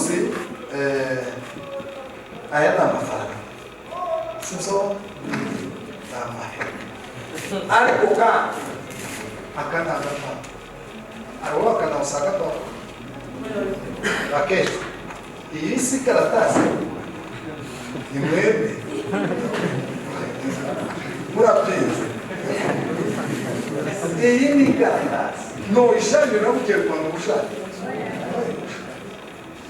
Munsi aya ni amafaranga, sibyo? Ni amahera, ariko kandi aka ni agapapuro, hariho akanawusa agapapuro akenshi. Iyi si karatasi, ni mwembe murabyizi. Iyi ni karatasi noyishanira bugiye Rwanda ubushake.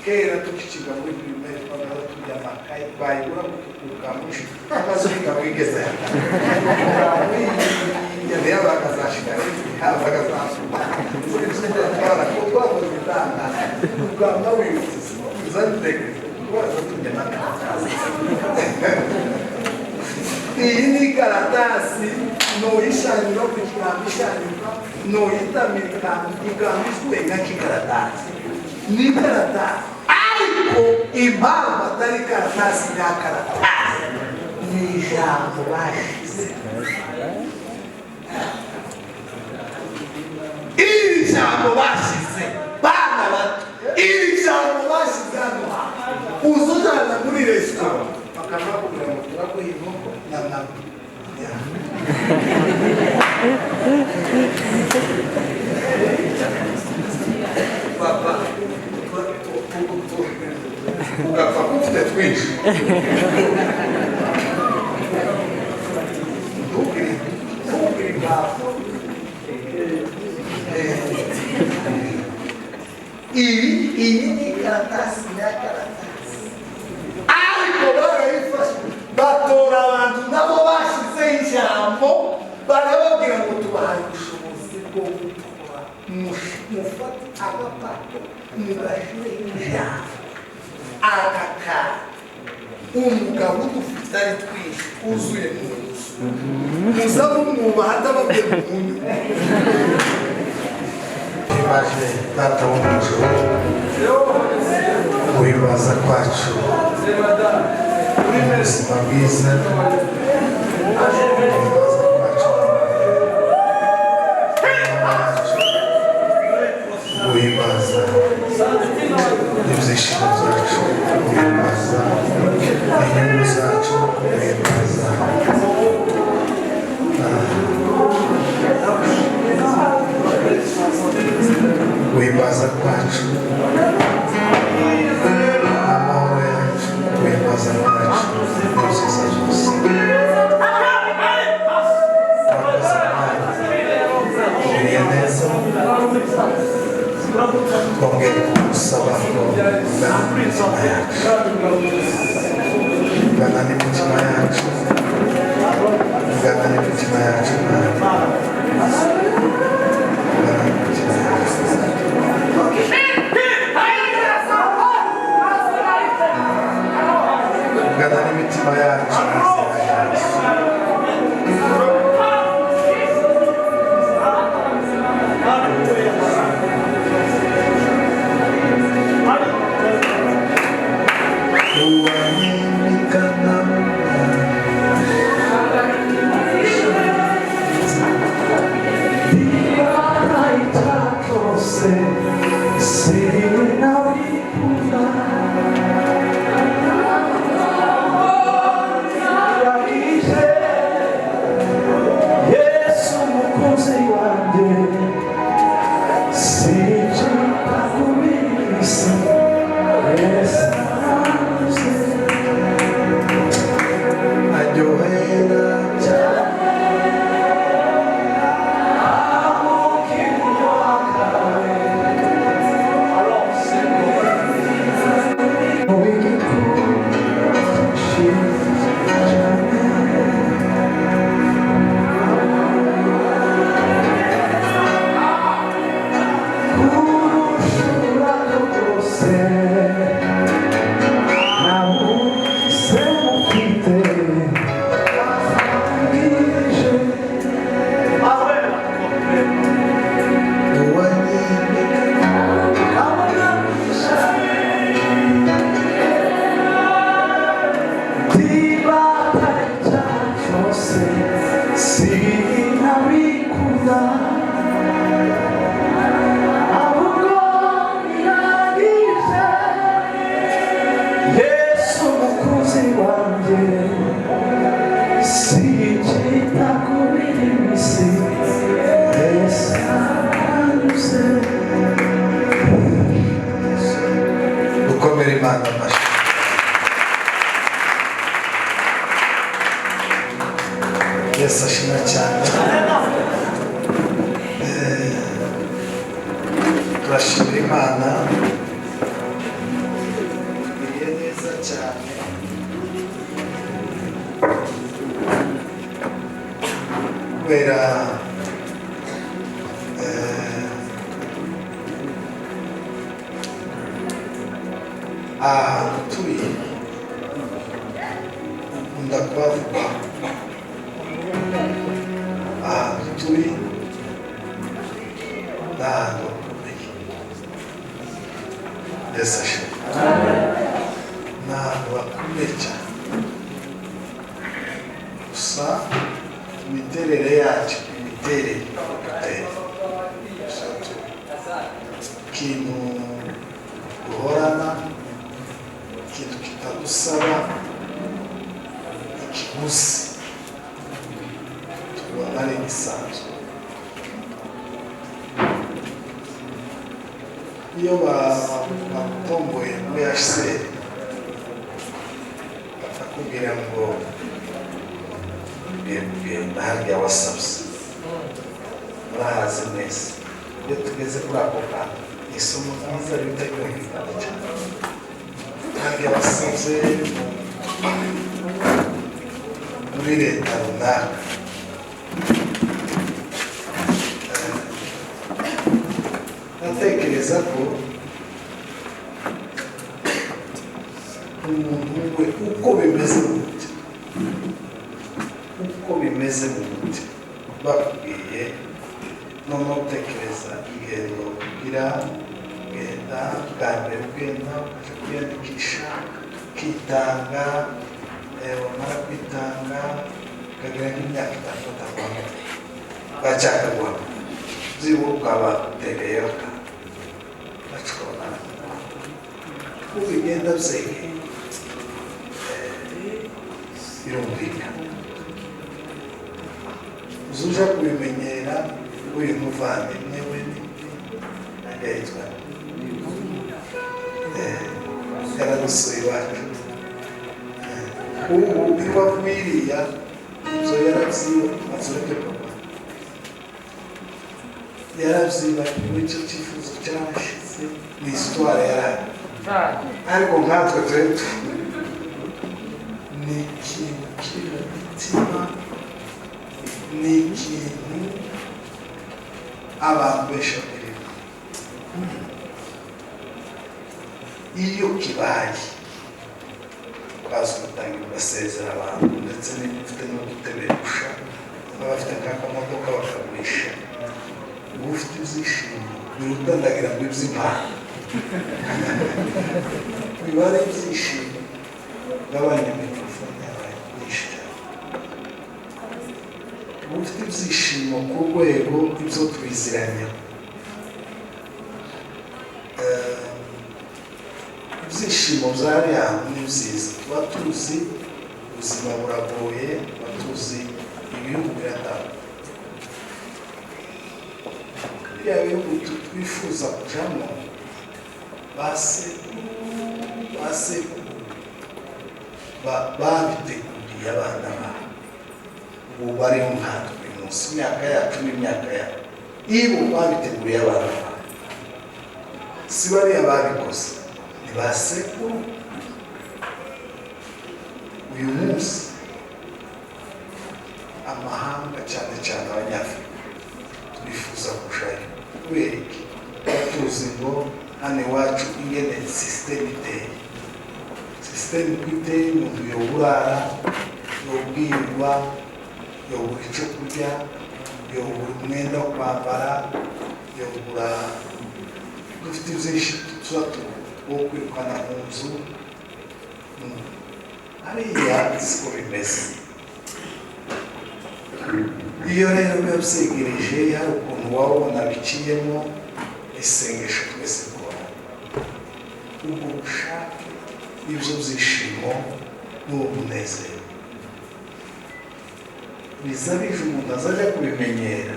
Kera tukikiga muri primaire, twagaza turya amakayi, bayigura ukamusha akazuka wigeze yaba akazashika haba akazashika twakoze itanga ukamba wibutse uzandeke twaza turya amakaratasi. Iyi ni karatasi, noyishanira kukikambishanirwa, noyitamira ikambishwenga k'ikaratasi. Ni karatasi, ariko impamvu atari karatasi nyakaratasi ni ijambo bashize. Iri jambo bashize, bana bato, iri jambo bashize hano hantu, uzujana muri resitora bakaba bakubwira ngo turaguha inkoko na mama. Papa ugapfa ufite twinshi, ntugire impapuro. Iyi ni karatasi nyakaratasi, ariko barayifashe batora abantu nabo bashyizeho ijambo, barababwira ngo tubahaye ubushobozi bwo gutora, mufate agapapuro mugashireho ijambo. Aka kantu umugabo udufite ari twinshi twuzuye mu nzu, muza mumwubaha atababwiye mu. Baje, Data wo mu ijuru, guhimbaza kwacu, ubuzima bwiza, guhimbaza kwacu, guhimbaza ibyishimo byacu, guhimbaza inyungu zacu, guhimbaza guhimbaza kwacu amahoro yacu, guhimbaza kwacu n'ibyiza byose. Murakoze Mana, ugiriye neza. Twongeye kugusaba ngo ugane imitima yacu, ugana n'imitima yacu, ugana n'imitima yacu, Mana, ugana n'imitima yacu. Ugana n'imitima yacu mu izina rya Yesu. Uwanyimikana Sinabikunda. Mukomere Imana amashyi. Yesu ashimwe cyane. Turashimira Imana tugiriye neza cyane. Kubera ahantu turi nkunda kuhavuga, ahantu turi ni ahantu hakomeye. Yesu ashimwe. Ni ahantu hakomeye cyane, gusa imiterere yacu, imiterere duteye, ikintu duhorana, ikintu kitadusaba ikiguzi, tubona ari igisanzwe. Iyo bagutomboye muri HCR bakakubwira ngo ugiye kugenda harya wasabye, murahazi mwese. Iyo tugeze kuri ako kantu, isomo ryiza rihita ryumvikana cyane. Harya wasabye muri leta runaka, ndatekereza ko umuntu we uko bimeze mu mutima, uko bimeze mu mutima bakubwiye, noneho utekereza ingendo ugira, ugenda bwa mbere, ugenda ukajya kwiyandikisha, ukitanga, wamara kwitanga ukagira nk'imyaka 3 bataguhamagara, bacyakaguhamagara, byibura ukaba utegeyeho akantu bacukabona uko bigenda byegeye, birumvikana. Uzuja kubimenyera. Uyu muvandimwe we nanjye yitwa yaradusuye iwacu, ubu niba bwiriya ibyo yarabyiba azureke papa yarabyibagiwe, icyo cyifuzo cyarashize, ni histoire yarari. Ariko nkatwe turi ni ikintu kiri mu mitima, ni ikintu abantu benshi bagerera iyo kibaye, ukaza ugatangira ugasezera abantu, ndetse niba ufite n'udutebe rusha, baba bafite nk'akamodoka bakagurisha, uba ufite ibyishimo biruta ndagira ngo iby'impano biba ari ibyishimo. Gabanya mikorofone yabaye myinshi cyane. Uba ufite ibyishimo ku rwego ibyo tubiziranyeho. Ibyishimo byari ahantu ni byiza, tuba tuzi ubuzima buragoye, tuba tuzi ibihugu biratandukanye. Biriya bihugu twifuza kujamo, basekuru babiteguriye abana babo, ubu bariho nkatwe uyu munsi, imyaka yacu n'imyaka yabo, ibo babiteguriye abana babo, si bariya babikoze, ni ba sekuru. Uyu munsi amahanga, cyane cyane abanyafurika, turifuza kujayo. Kubera iki? Tuzi ngo hano iwacu ingene sisiteme iteye, sisiteme uko iteye, umuntu yoburara, yobwirwa, yobura icyo kurya, yobura umwenda wo kwambara, yobura, dufite byinshi tuba wo kwirukana mu nzu. Hariya siko bimeze. Iyo rero biba byegereje, hari ukuntu waba ubona biciyemo isengesho twese dukora, ubwo bushake, ibyo byishimo n'uwo munezero biza bije, umuntu azajya kubimenyera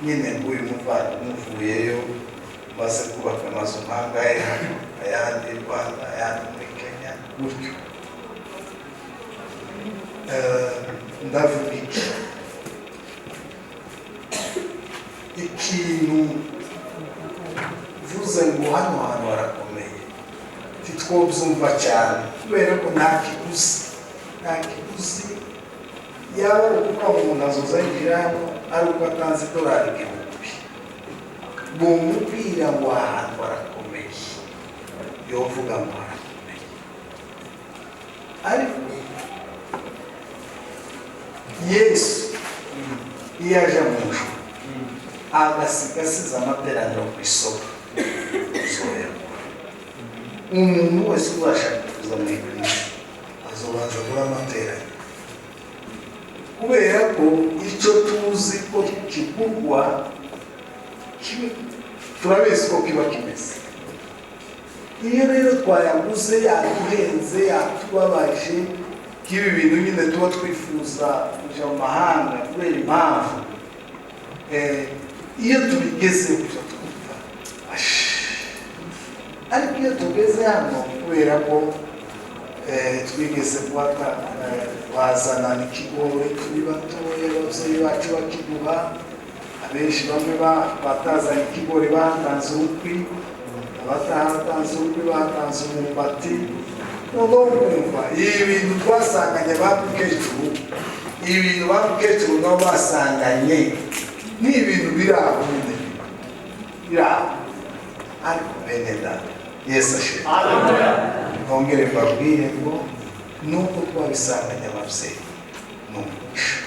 nyine. Ngo uyu muvandimwe uvuyeyo, umaze kubaka amazu nkangahe hano, Ayandi Rwanda, ayandi muri Kenya, gutyo. Ndavuga iki? Ikintu mvuze ngo hano hantu harakomeye, ntitwobyumva cyane kubera ko nta kiguzi, nta kiguzi. Yaba ari ukuvuga ngo umuntu azoza yinjira hano ari uko atanze idolari 1000, bumubwira ngo aha hantu harakomeye, yovuga ngo harakomeye. Ariko Yesu iyo aje mu ijuru agasiga asize amateraniro ku isoko, uzoyagura. Umuntu wese uzashaka kuza mu ikanisa azobanza agura amateraniro, kubera ko icyo tuzi ko kigurwa turabizi ko kiba kimeze. Iyo rero twayaguze yaduhenze, yatubabaje, nk'ibi bintu nyine tuba twifuza kujya mu mahanga kubera impamvu, iyo tubigezeho tuba twumva ashi. Ariko iyo tugeze hano, kubera ko twigeze bazana ikigori turi batoya, ababyeyi bacu bakiduha, abenshi bamwe batazanye ikigori batanze urukwi, abatatanze urukwi batanze umwumbati. Noneho kumva ibi bintu twasanganye ba mukecuru, ibi bintu ba mukecuru nabo basanganye, ni ibintu biri aho nyine, biri aho. Ariko bene data, Yesu ashimwe. Nongere mbabwire ngo nubwo twabisanganye ababyeyi, ni umugisha.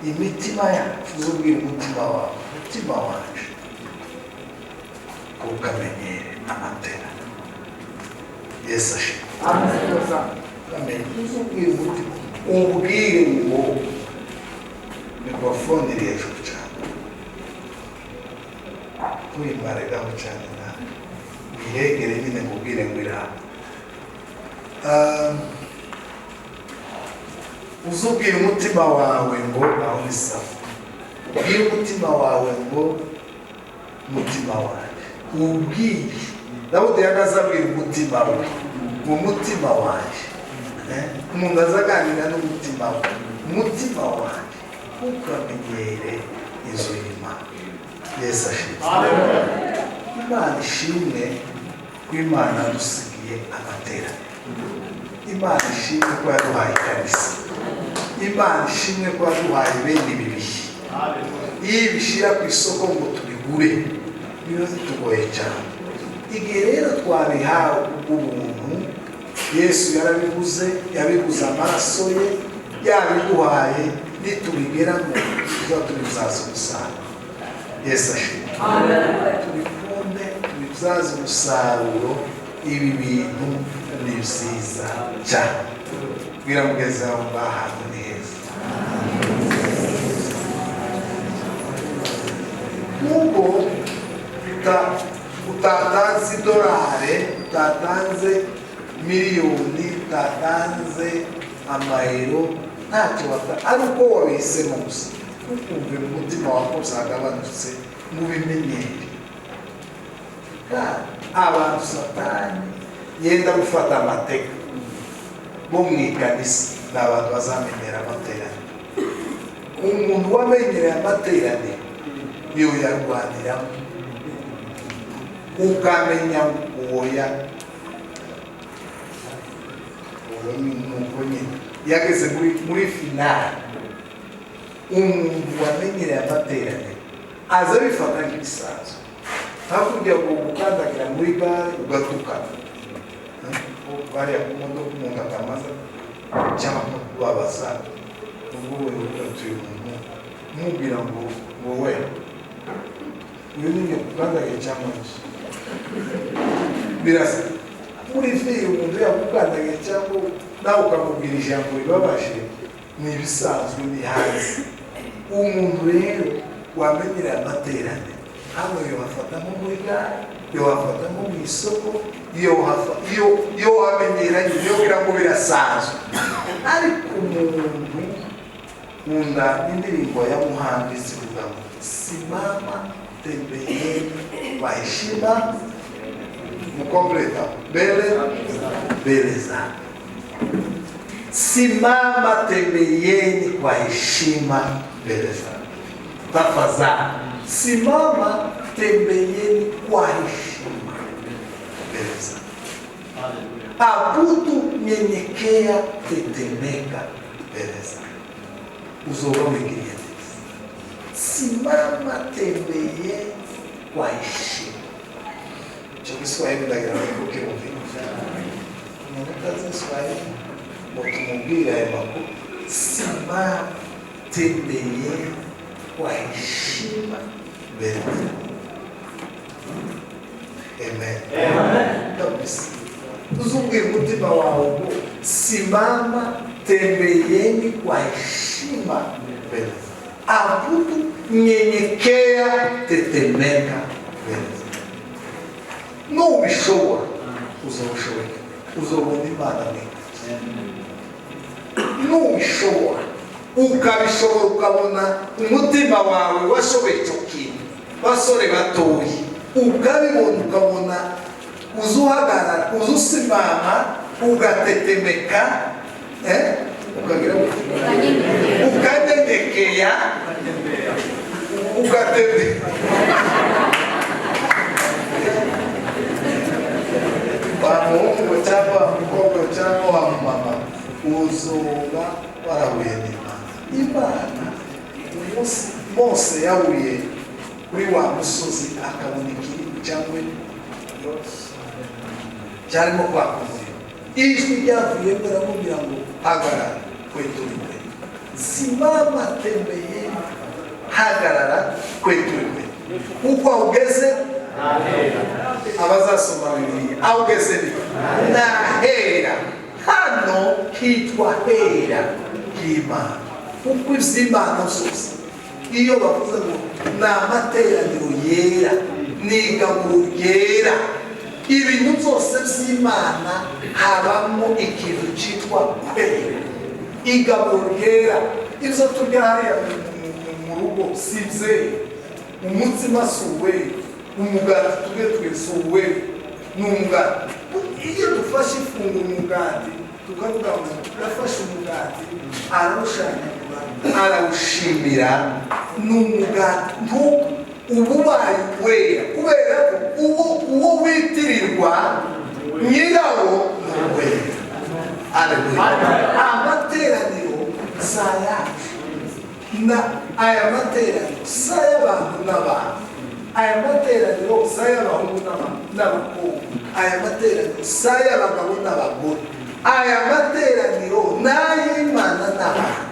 Imitima yacu, uzubwira umutima wawe: "Umutima wacu, ukamenyere amateraniro." Yesu ashimwe. Ukamenye, uzubwira umutima, ubwire ngo mikorofone iri hejuru cyane, tuyimaregaho cyane, nawe wihegere nyine ngo ubwire ngo iraha. Uzubwira umutima wawe ngo aho ni sawa. Ubwire umutima wawe ngo umutima wanjye, ubwire. Dawudi yagaze abwira umutima we ngo umutima wanjye. Umuntu aza aganira n'umutima we: "Umutima wanjye, ntukamenyere inzu y'Imana." Yesu ashimwe. Imana ishimwe ko Imana yadusigiye amateraniro. Imana ishimwe ko yaduhaye ikanisa. Imana ishimwe ko yaduhaye bene ibi bihe. Iyo ibishyira ku isoko ngo tubigure biba bitugoye cyane. Igihe rero twabihawe kubw'ubuntu, Yesu yarabiguze, yabiguze amaraso ye, yabiduhaye, nitubigeramo tuza tubibyaza umusaruro. Yesu ashimwe. Tubikunde, tubibyaze umusaruro. Ibi bintu ni byiza cyane. Bwira mugenzi wawe ngo ahantu ni heza. Nubwo utatanze idolari, utatanze miliyoni, utatanze amayero, ntacyo bata, ari uko wabihisemo gusa, ntukumve mu mutima wawe ko byagabanutse, mubimenyere. Kandi abantu Satani yenda gufata amateka bo mu ikanisa ni abantu bazamenyera amateraniro. Umuntu wamenyereye amateraniro niyo yarwaniramo, ukamenya oya, uwo ni uko nyine yageze muri finale. Umuntu wamenyereye amateraniro aza abifata nk'ibisanzwe, hakurya ngo gukandagira muri gare ugatukana bariya ku modoka, umuntu akamaza cyangwa kubabaza, ubwo wowe ugatuye umuntu umubwira ngo wowe uyu ni nyakukandagiye cyangwa iki, birasa muri feye. Umuntu yagukandagiye cyangwa nawe ukamubwira ijambo ribabaje, ni ibisanzwe, ni hanze. Umuntu rero wamenyereye amateraniro hano yohafata nko muri gare, yohafata nko mu isoko, iyo wamenyeranye iyo kugira ngo birasanzwe. Ariko umuntu nkunda indirimbo ya Muhangi zivuga ngo: "Simama, tembeeni kwa heshima." Mukompleta mbele mbele zake. Simama, tembeeni kwa heshima mbele zake. Tafadhali simama, tembeeni kwa heshima mbele zake. Abudu, nyenyekea, tetemeka mbele zake. Uzoba wengine neza. Simama, tembeeni kwa heshima. Icyo Giswahili ndagira ngo kirumvikane. Umuntu utazi Iswahili ngo tumubwire aya makuru. Simama, tembeeni kwa heshima mbele zake. Amen. Kabisa. Uzubwira umutima wawe ngo simama, tembeeni kwa heshima mbele zake. Abudu, nyenyekea, tetemeka mbele zake. Nubishobora uzobushoboye, uzobona Imana neza. Nubishobora, ukabishobora, ukabona umutima wawe washoboye icyo kintu, basore batoye, ukabibona, ukabona uzuhagarara, uzusimama, ugatetemeka, ukagira ukanyenyekea, ugatembea, wa muhungu cyangwa wa mukobwa cyangwa wa mama, uzoba warahuye n'Imana. Imana, umunsi Mose yahuye kuri wa musozi akabona ikiriku cyangwa cyarimo kwaka umuriro, ijwi ryavuyemo riramubwira ngo hagarara, kwetura imbere. Simama, tembeye, hagarara, kwetura imbere, kuko aho ugeze, abazasoma Bibiliya, aho ugeze ni nahera. Hano hitwa hera h'Imana, kuko iby'Imana zose iyo bavuze ngo ni amateraniro yera, ni igaburo ryera, ibintu byose by'Imana habamo ikintu cyitwa kwera, igaburo ryera. Ibyo turya hariya mu rugo si ibyera, umutsima si uwera, umugati tujye twese uwera ni umugati. Iyo dufashe ifunguro, umugati, tukavuga ngo yafashe umugati arawushanyagura arawushimira, ni umugati uba ubaye wera, kubera ko uwo witirirwa nyirawo ni uwera. Aleluya. Amateraniro si ayacu, na aya materaniro si ay'abantu n'abantu, aya materaniro si ay'abahungu n'abakobwa, aya materaniro si ay'abagabo n'abagore, aya materaniro ni ay'Imana n'abantu,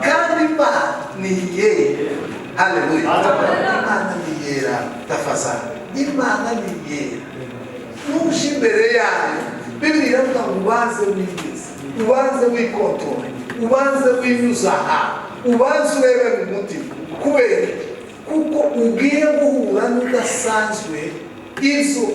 kandi Imana ni iyera. Haleluya. Imana ni iyera. Tafadhali, Imana ni iyera. Nuje imbere yayo, Bibiliya iravuga ngo ubanze wigeze, ubanze wikontore, ubanze winyuze aha, ubanze urebe mu mutima. Kubera iki? Kuko ugiye guhura n'udasanzwe. Inzu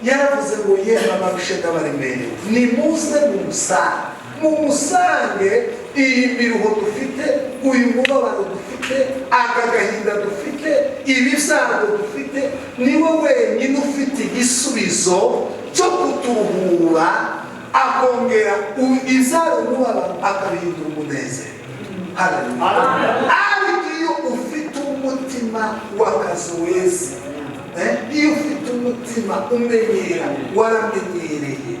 yaravuze ngo yemwe abarushe n'abaremerewe, nimuze mumusange, mumusange. Iyi miruho dufite, uyu mubabaro dufite, aka gahinda dufite, ibi byago dufite, niwe wenyine ufite igisubizo cyo kuturuhura, akongera ibyari umubabaro akabihindura umunezero. Haleluya. Ariko iyo ufite umutima w'akazoezi, iyo ufite umutima umenyera, waramenyereye,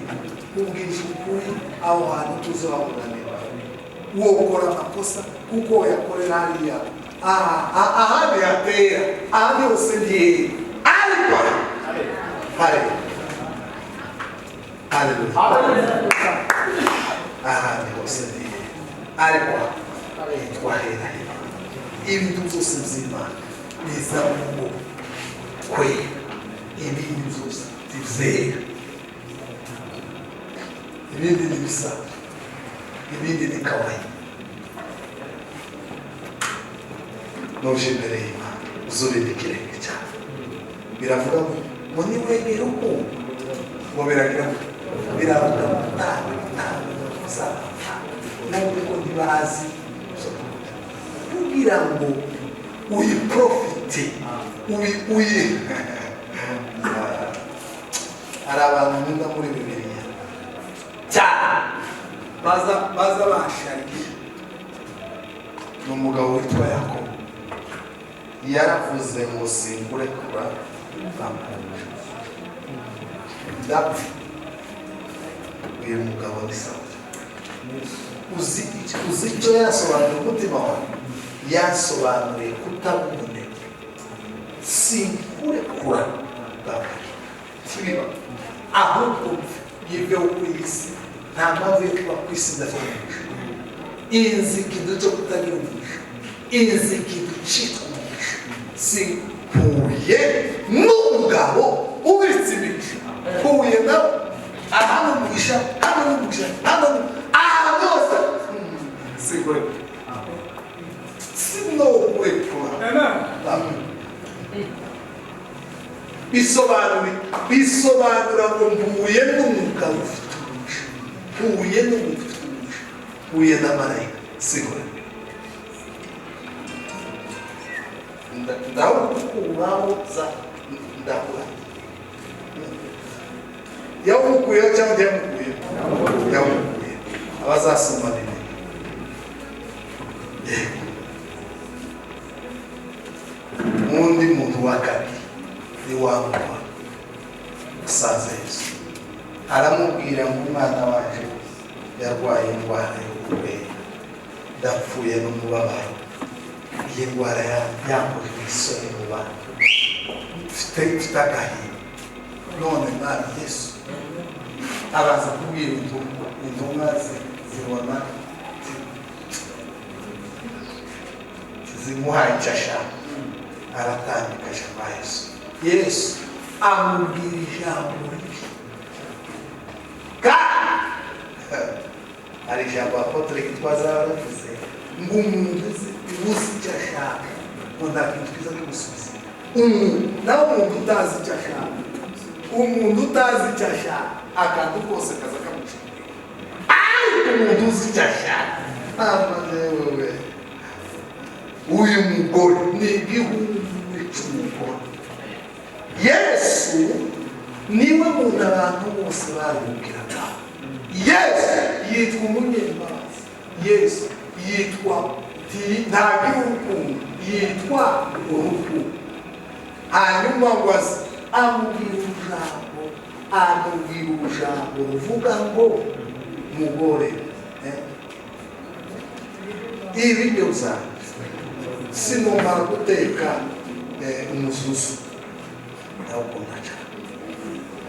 ubwije ukuri, aho hantu tuzaburanira wokora amakosa, kuko wayakorera hariya ahandi hatera, ahandi hose ntihera, ariko haleluya, haleluya, ahandi hose ntihera, ariko hitwa hera. Ibintu byose by'Imana biza mu kwera, ibindi byose ntibyera, ibindi ni ibisanzwe, ibindi ni kawaii. Nuje imbere y'Imana uzurinde ikirenge cyawe. Biravuga ngo niwegera ukumva, ngo biragira ngo biravuga ngo ntawe ntawe uzapfa, nubwo ko ntibazi, kugira ngo uyiprofite, uyi uyi. Hari abantu nkunda muri Bibiliya cyane baza baza bashariye. Ni umugabo witwa Yakobo. Yaravuze ngo: "Sinkurekura bamara ndapfa." Uyu mugabo ni sawa. Uzi icyo yasobanuriye umutima wawe? Yasobanuriye kutaba umunebwe. Sinkurekura bamara, ntibiba, ahubwo yiveho ku isi. Nta mpamvu yo kuba ku isi ndafite umugisha. Inzi ikintu cyo kutagira umugisha, inzi ikintu cyitwa umugisha. Simpuye n'umugabo ubitse imigisha, mpuye nawe aha ni umugisha, hano ni umugisha, hano ni ahantu hose. Sinkurekura, sinokurekura. Amen. Bisobanura ngo mpuye n'umugabo ufite umugisha, mpuye n'umuntu ufite umugisha, mpuye na marayika. Sinkurekura, ndawukuraho za ndakura. Yawumukuyeho cyangwa ntiyamukuyeho? Yamukuyeho. Abazasoma Bibiliya, yego. Undi muntu wa kabiri ni wa mugore usanze Yesu, aramubwira ngo: "Umwana waje yarwaye indwara yo kubera, ndapfuye n'umubabaro. Iyi ndwara yankojeje isoni mu bantu, mfite agahinda. None Mwami Yesu." Araza kubwira intumwa, intumwa zibona zimuhaye icyo ashaka. Aratambika aja kwa Yesu. Yesu amubwira ijambo ribi. Kandi hari ijambo apôtre Gitwaza yaravuze ngo umuntu uzi icyo ashaka, ngo nta kintu cyiza kumusubiza. Umuntu nawe, umuntu utazi icyo ashaka, umuntu utazi icyo ashaka, akantu kose kaza kamucika. Ariko umuntu uzi icyo ashaka, ntabwo wewe. Uyu mugore ni igihumbi cy'umugore. Yesu niwe muntu abantu bose baruhukiraga. Yesu yitwa umunyembabazi, Yesu yitwa ntagira urukundo, yitwa urukundo. Hanyuma ngo aze amubwira ijambo, amubwira ijambo ruvuga ngo: "Mugore, ibiryo byanjye sinumara guteka umuzuzu, ndawukunda cyane,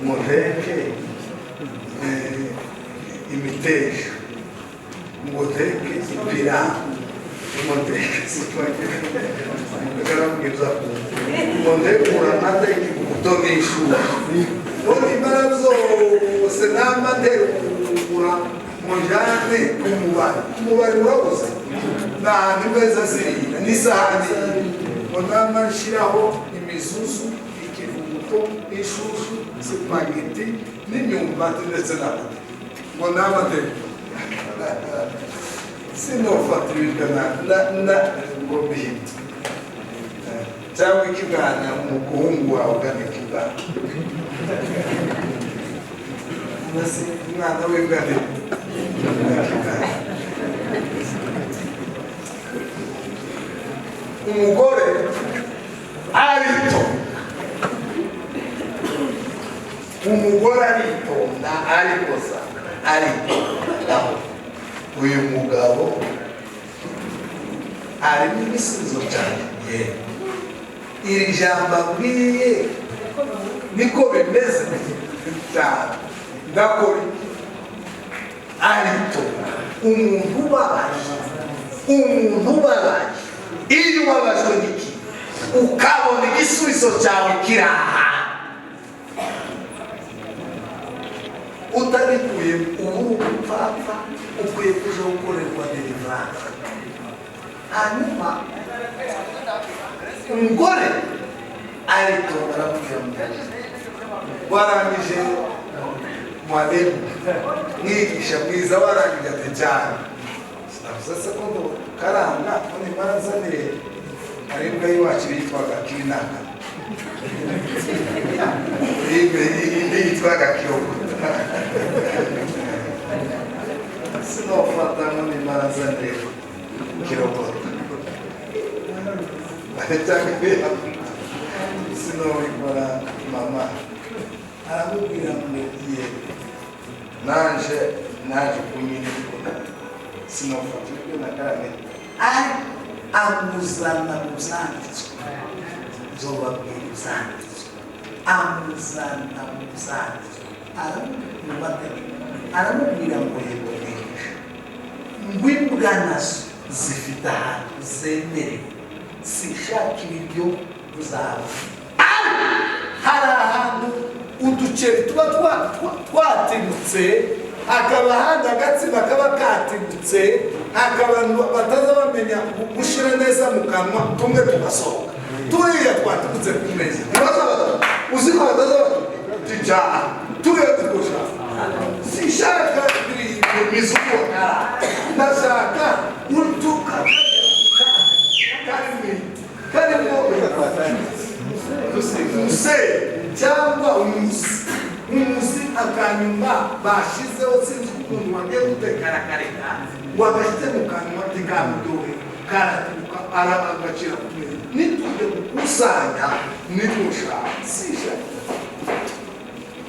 ngo nteke imiteja, ngo nteke ipirawu, ngo nteke spaghetti," "ngo ntekura amata y'ikivuguto n'ishuka, ngo nimara zose nama ntegura ngo njane ku mubari." Umubari urabuze, ni ahantu imeza zirira n'isahani. "Ngo nama nshyiraho imizuzu, ikivuguto, ishushu, spaghetti n'imyumbati ndetse n'amata, ngo nama ntegura, sinofata ibiryo na ngo mbihite cyangwa ikibwana." Umuhungu wawe ugana ikibwana, mbese umwana w'imbwa ni ikibwana. Umugore aritonda, umugore aritonda, arikoza, aritonda. Uyu mugabo harimo ibisubizo cyane. Yego, iri jambo abwiye niko bimeze cyane. Ndakora iki? Aritonda. Umuntu ubabaye, umuntu ubabaye, iyo ubabajwe n'iki ukabona igisubizo cyawe kiri ahantu utabikuye, ubu uri umupfapfa, ukwiye kuja gukorerwa deliverance. Hanyuma umugore aritonda, aramubwira ngo: "Warangije, mwalimu, mwigisha mwiza, warangije?" Ati: "Cyane." Sinavuze se ko ngo karanga none maranzanire? Hari imbwa y'iwacu yitwaga Kirinaka. Indi yitwaga kirogota. Sinofata ngo nimara nzane kirogota cyangwa sinobikora. Mama aramubwira ngo yego, nanje naje kunyine sinofata ibyo nakarame. Amuzana mu byanditswe, nzobabwira ibyanditswe. Amuzana mu byanditswe, mu mategeko, aramubwira ngo yego mwigisha, ngo imbwa nazo zifite ahantu zemerewe, sishaka ibiryo byawe. Hari ahantu uduceri tuba twatimutse, hakaba ahandi agatsima kaba katimutse, hakaba bataza bamenya gushyira neza mu kanwa, tumwe tugasohoka turiya twatimutse ku meza. Uzi ko bataza batujyana turiya tugushaka. Sishaka mizuko, ndashaka utuka karimo umusenyi cyangwa umuzi, umuzi akanyuma bashizeho, sinzi ukuntu wagiye guteka arakareka wagashyize mu kanwa ntikamuryohe, karaturuka aragacira ku meza. Nitujye gukusanya nitushaka, sishaka.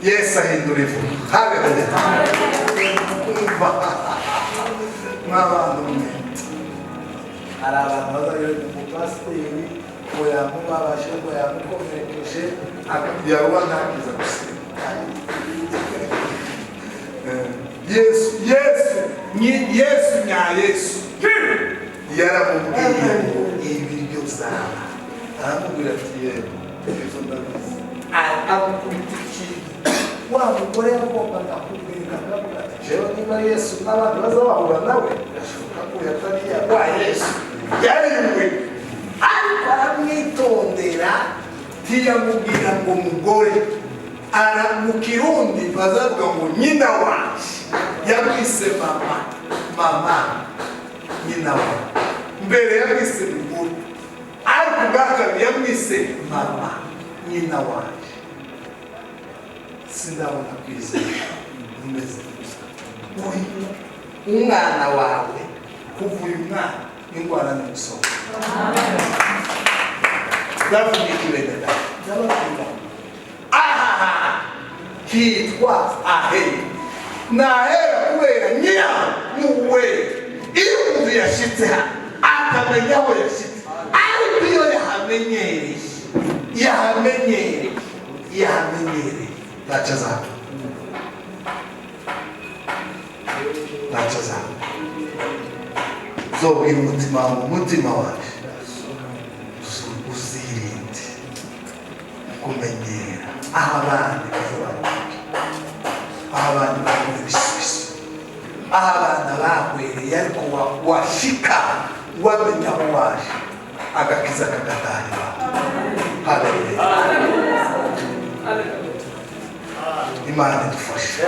Yesu ahindura ivu. Haleluya! Umva mw'abantu mwe, Hari abantu bazajya umupasiteri ngo yamubabaje, ngo yamukomerekeje. Yaruba ntakiza gusenga. Yesu, Yesu, Yesu nya Yesu yaramubwiye ngo ibiryo byaba, aramubwira ati yego, ibyo ndabizi. Amukubita ikintu wa mugore yagombaga kumwereka, akavuga ati Jewe niba Yesu n'abandi baza bahura nawe, birashoboka ko yatari wa Yesu yariwe, ariko aramwitondera, ntiyamubwira ngo mugore. Ara mu Kirundi bazavuga ngo nyina wanje, yamwise mama, mama, nyina wanje. Mbere yamwise mugore, ariko ubwa kabiri yamwise mama, nyina wanje. Sindabona kwizera umeze gusa uyu umwana wawe, kuva uyu mwana indwara ni gusoma. Ndavuga ikibene, ndababwira ahaha hitwa ahera, nahera kubera nyiraho n'uwera. Iyo umuntu yashitse hano akamenya aho yashitse, ariko iyo yahamenyereye, yahamenyereye, yahamenyereye, ntacyo azaba, ntacyo azaba. Zobwira umutima wawe, umutima wawe uzirinde kumenyera aho abandi baza, aho abandi bakora ibisubizo, aho abana bahwereye, ariko washika wamenya aho waje, agakiza kagataha iwawe. Haleluya! Imana idufashe.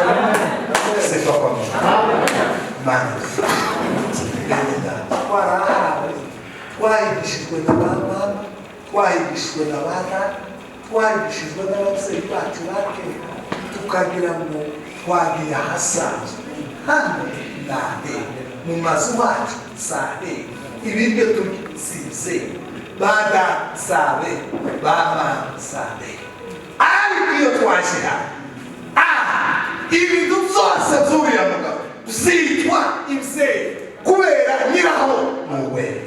Sifa kwa Mungu. Imana idufashe. Bene data, twarahawe, twahigishijwe na ba mama, twahigishijwe na ba data, twahigishijwe n'ababyeyi bacu ba kera, tukagira ngo twagiye ahasanzwe. Hano ni ahera, mu mazu wacu si ahera, ibiryo turya si ibyeru, ba data si abera, ba mama si abera, ariko iyo twaje hano, aha ibintu byose by'uriya mugabo byitwa ibyeru kubera nyiraho ni uwera.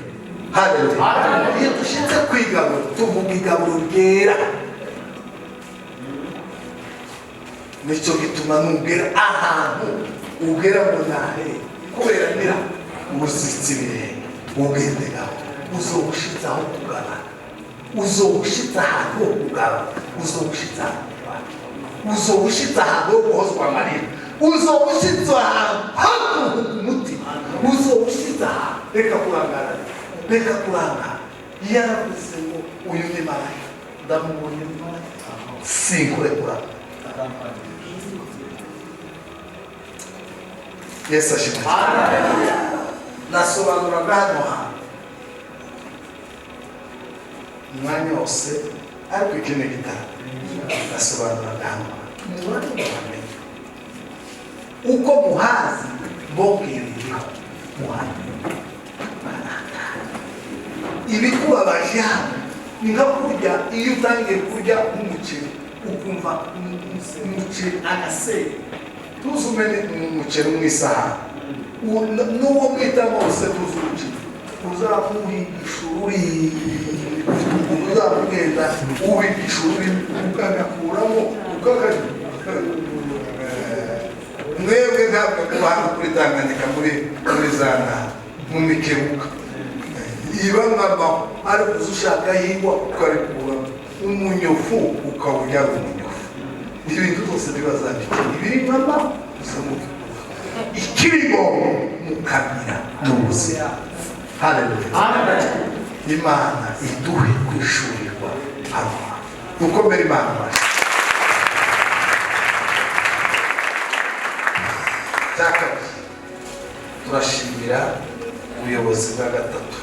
Haleluya! Iyo dushyitse ku igaburo tuvuga igaburo ryera. Nicyo gituma nugera ahantu ugera ngo nahe kubera nyira ubusitsi ibirenge, ugende gaho Uzobushitse aho kugabana, uzobushitse ahantu ho kugabana, uzobushitse ahantu kugabana, uzobushitse ahantu ho guhozwa amarira, uzobushitse ahantu ho kuruhuka umutima, uzobushitse ahantu. Reka kurangara, Reka kurangara. Yaravuze ngo uyu ni marayika, ndamubonye, ni marayika, sinkurekura. Yesu ashimwe. Nasobanuraga hano hantu Umwanya wose. Ariko iki ni igitabo asobanura hano mubantu uko muhazi bongereyeho muhano ibikubabaje hano ni nka kurya iyo utangiye kurya nk'umuceri ukumva umuceri agaseri tuzi umene umuceri mu isahani n'uwo mwita wose tuzi umuceri uzamuhigisha ururimi uzamugenda uhigisha ururimi ukagakuramo ukakajya mwebwe ntabwo kuba kuri Tanganyika muri za ntara mu mikebuka iba nk'amaho ariko uza ushaka hingwa ukarikuramo umunyofu ukawurya ari umunyofu. Ibintu byose ntibazabikira ibiri nk'amaho uza mubikura ikirigo mukamira ni ubuzima. Haleluya! Imana iduhe kwishurirwa hano hantu. Dukomere Imana amashyi. Cya kabiri, turashimira ubuyobozi bwa gatatu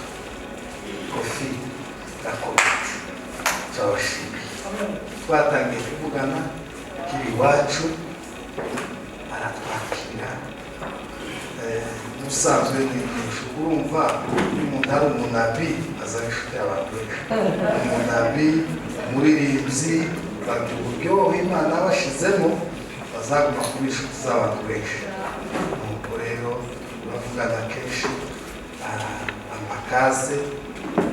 kofi na komite. Turabashimiye. Twatangiye kuvugana kiri iwacu baratwakira. Ubusanzwe ni urumva iyo umuntu ari umunabi azaba inshuti y'abantu benshi. Umunabi, umuririmbyi, bagira uburyohe Imana yabashizemo, bazaguma kuba inshuti z'abantu benshi. Nuko rero turavugana kenshi amakaze.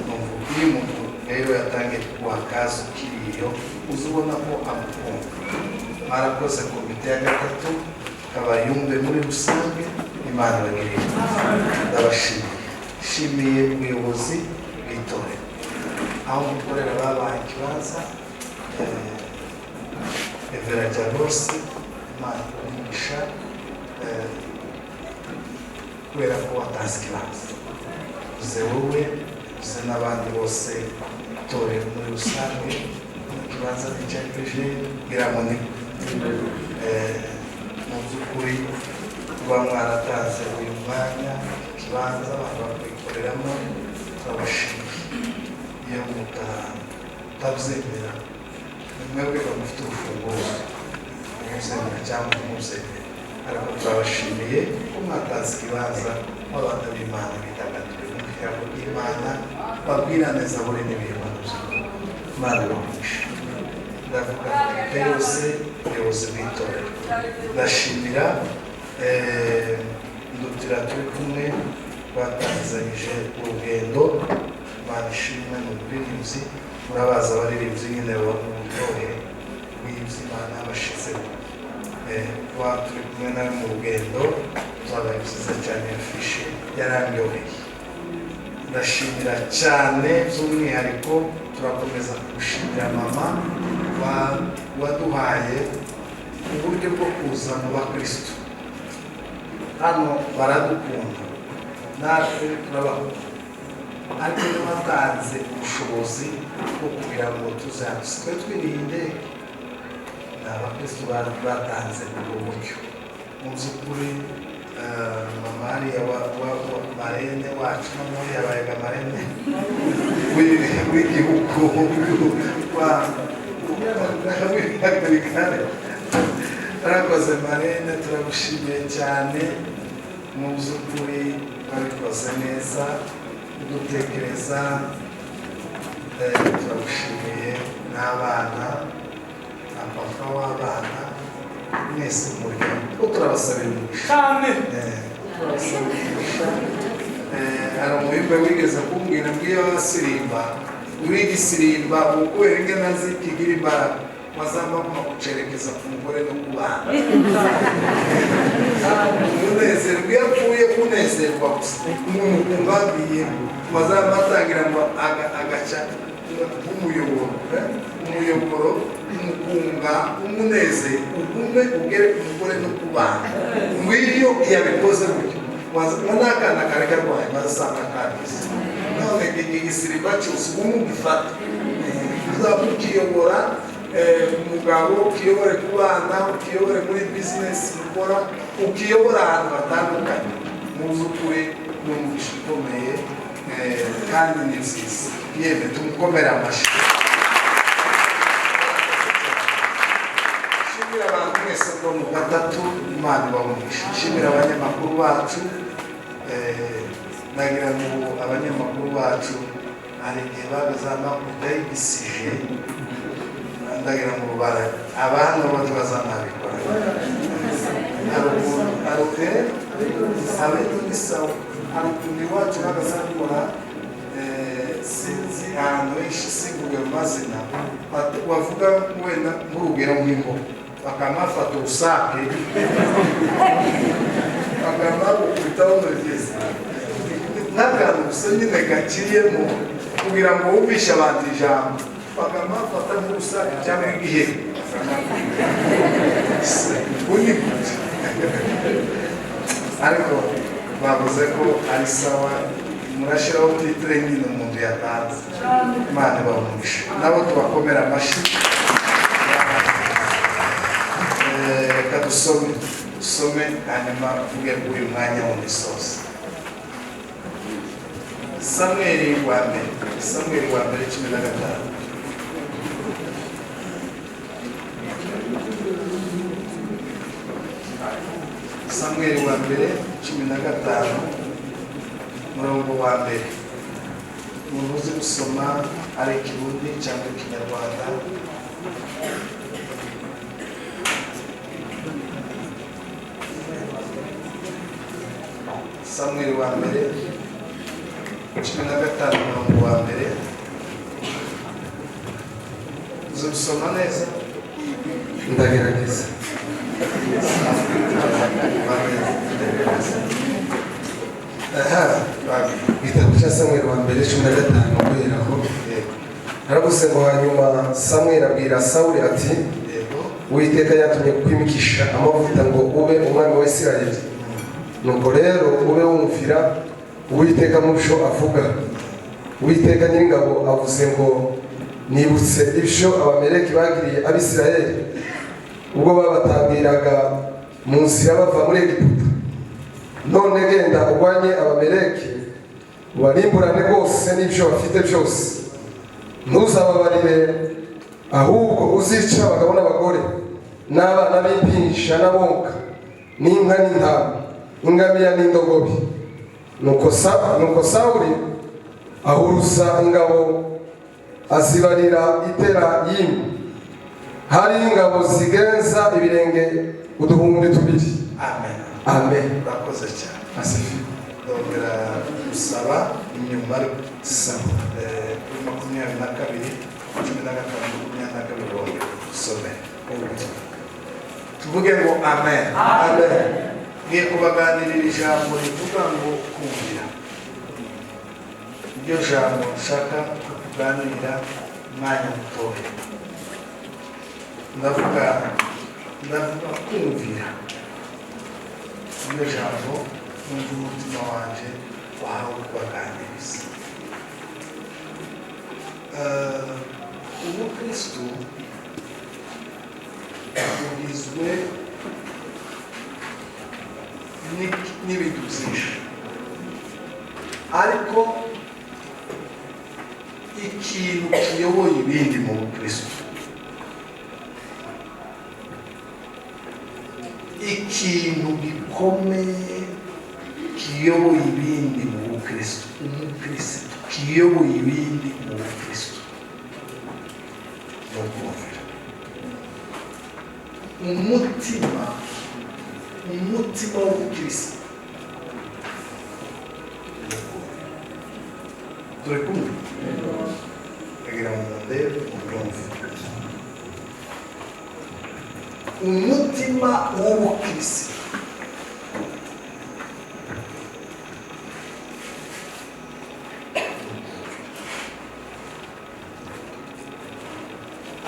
Numva iyo umuntu rero yatangiye kuguha akaze ukiri iyo uza ubona ko agukunda. Mwarakoze komite ya gatatu kabayumbe muri rusange. Imana ibagirire. Ndabashimiye. Nshimiye ubuyobozi bw'itorero aho mukorera babaye ikibanza. Evera Jarose, Imana ikugisha kubera ko watanze ikibanza. Uze wowe, uze n'abandi bose, itorero muri rusange. Ikibanza ni icya peje ngira ngo ni mu by'ukuri kuba mwaratanze uyu mwanya ikibanza abantu bakwikoreramo, turabashimiye. Iyo mutabyemera ni mwebwe mufite urufunguzo mubyemera cyangwa ntimubyemere, ariko turabashimiye ko mwatanze ikibanza abana b'Imana bidagadure mu ijambo ry'Imana, babwirane zaburi n'ibihano. Imana ibahishe. Ndavuga komite yose, ubuyobozi bw'itorero. Ndashimira Ndutira turi kumwe batangizanyije urugendo. Imana ishimwe. Ni umuririmbyi, murabaza abaririmbyi nyine baba mu buryohe bw'ibyo Imana yabashizemo. Kuba turi kumwe nawe mu rugendo byabaye byiza cyane, afishe yarandyoheye. Ndashimira cyane by'umwihariko, turakomeza gushimira mama waduhaye uburyo bwo kuza mu bakristo hano. Baradukunda natwe turabakunda, ariko niba batanze ubushobozi bwo kugira ngo tuze hano twe twirinde, ni abakristo batanze ubwo buryo. Mu by'ukuri mama hariya marene wacu noneho yabaye marene w'igihugu w'ibihagarikare. Arakoze marene, turagushimiye cyane. Mu by'ukuri wabikoze neza udutekereza. Turagushimiye n'abana na papa w'abana mwese mu muryango. Turabasabira umugisha cyane. Turabasabira umugisha. Hari umuhimbe wigeze kumbwira ngo iyo wasirimba uri igisirimba kubera ingana zikigira imbaraga wazamba kucerekeza ku mugore no ku bana umunezerwa. Iyo apfuye kunezerwa gusa umuntu agiye wazamba atangira ngo agaca nk'umuyoboro, umuyoboro umukunga umunezero ugume ugere ku mugore no ku bana. Ngw'iyo yabikoze gutyo n'akana kari karwaye maze asanga kagize none igisirimba cyose ugume ugifata uzaba ukiyobora umugabo, ukiyobore ku bana, ukiyobore muri bizinesi ukora, ukiyobora ahantu hatandukanye. Mu by'ukuri ni umugisha ukomeye kandi ni nziza. Yemwe tumukomere amashyi. Mwese bo mu gatatu, Imana ibamugisha. Nshimira abanyamakuru bacu. Nagira ngo abanyamakuru bacu hari igihe bagazamagurika y'igisije, ndagira ngo bara abana bo bazanabikora. Hari ni sawa, hari ukuntu iwacu bagazakora, sinzi ahantu henshi, simvuge mu mazina, wavuga wenda nk'urugero nk'inkoko, bakamafata urusake bakamagukubitaho umugezi n'akantu gusa nyine gaciyemo kugira ngo wumvishe abantu ijambo, bakamafata nk'urusake cyangwa igiheri undi. Ariko bavuze ko ari sawa, murashyiraho titre nyine umuntu yatanze. Imana ibamugisha, nabo tubakomera amashyi. Reka dusome, dusome, hanyuma mvuge ngo uyu mwanya wundi soza. Samweli wa mbere, Samweli wa mbere 15. Samweli wa mbere 15, murongo wa mbere. Umuntu uzi gusoma, ari Ikirundi cyangwa Ikinyarwanda. Samweli wa mbere 15, umurongo wa mbere. Uzi gusoma neza? Ndagerageza. Aha, babi. Igitabo cya Samweli wa mbere 15 guheraho. Yego. Haravuze ngo: "Hanyuma Samweli abwira Sawuli ati: 'Uwiteka yatumye kukwimikisha amavuta ngo ube umwami wa Isirayeli. Nuko rero ube wumvira Uwiteka mu byo avuga. Uwiteka Nyiringabo avuze ngo: Nibutse ibyo Abameleki bagiriye Abisirayeli ubwo babatambiraga mu nzira bava muri Egiputa. None genda urwanye Abameleki, ubarimburane rwose n'ibyo bafite byose. Ntuzababarire, ahubwo uzica abagabo n'abagore n'abana b'impinja n'abonka, n'inka n'intama, ingamiya n'indogobe.' Nuko Sawuli ahuruza ingabo, azibarira i Telayimu. Hari ingabo zigenza ibirenge 2000." Amen. Amen. Urakoze cyane. Asifiwe. Ndongera gusaba inyuma, ariko Sawa. Kuri 22, 15, 22, wongera usome, tuvuge ngo amen. Amen. Ngiye kubaganirira ijambo rivuga ngo kumvira. Iryo jambo nshaka ko tuganira umwanya mutoya. Ndavuga kumvira, iryo jambo numva umutima wanje wahawe kubaganiriza. Ubukristu bugizwe n'ibintu byinshi, ariko ikintu kiyoboye ibindi mu bukristu, ikintu gikomeye kiyoboye ibindi mu bukristu, umukristu kiyoboye ibindi mu bukristu, ni ukumvira. Umutima w'ubukristu ni ukumvira. Turi kumwe? Kugira ngo mundebe, mubyumve. Umutima w'ubukristo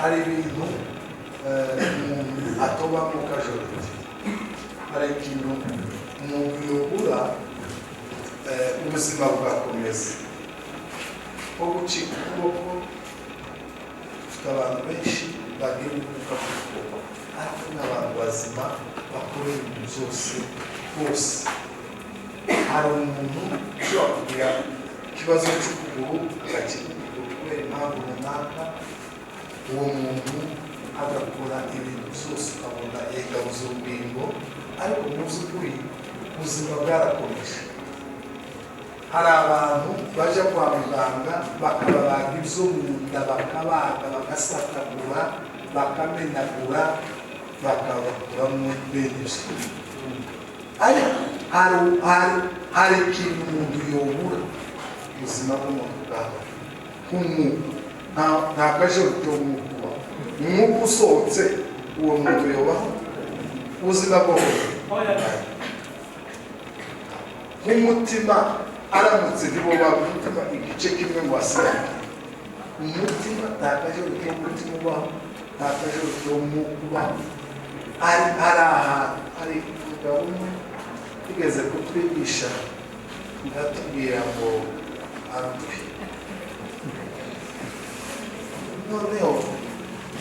hari ibintu umuntu atobamo kajoriti, hari ikintu umuntu yobura, ubuzima bugakomeza, nko gucika ukuboko. Dufite abantu benshi bagira ubumuga bw'ukuboko, ariko n'abantu bazima bakora ibintu byose bose. Hari umuntu ushobora kugira ikibazo cy'ukuguru, agacika ukuguru kubera impamvu runaka. Uwo muntu Agakora ibintu byose, ukabona yegabuza urubingo, ariko mu by'ukuri ubuzima bwarakomeje. Hari abantu bajya kwa muganga bakababaga ibyo mu nda, bakabaga, bagasatagura, bakamenagura, bakabakuramo bene ibyo. Ariko hari ikintu umuntu yobura, ubuzima bw'umuntu bwawe nk'umwuka, nta kajoro k'umwuka ubaho. Umwuka usohotse, uwo muntu yobaho ubuzima bwose nk'umutima aramutse ntibobaga umutima igice kimwe ngo asigaye umutima. Nta kajoro k'umutima ubaho, nta kajoro k'umwuka ubaho. Hari ahantu hari umugabo umwe tugeze kutwigisha, ndatubwira ngo arutwe. Noneho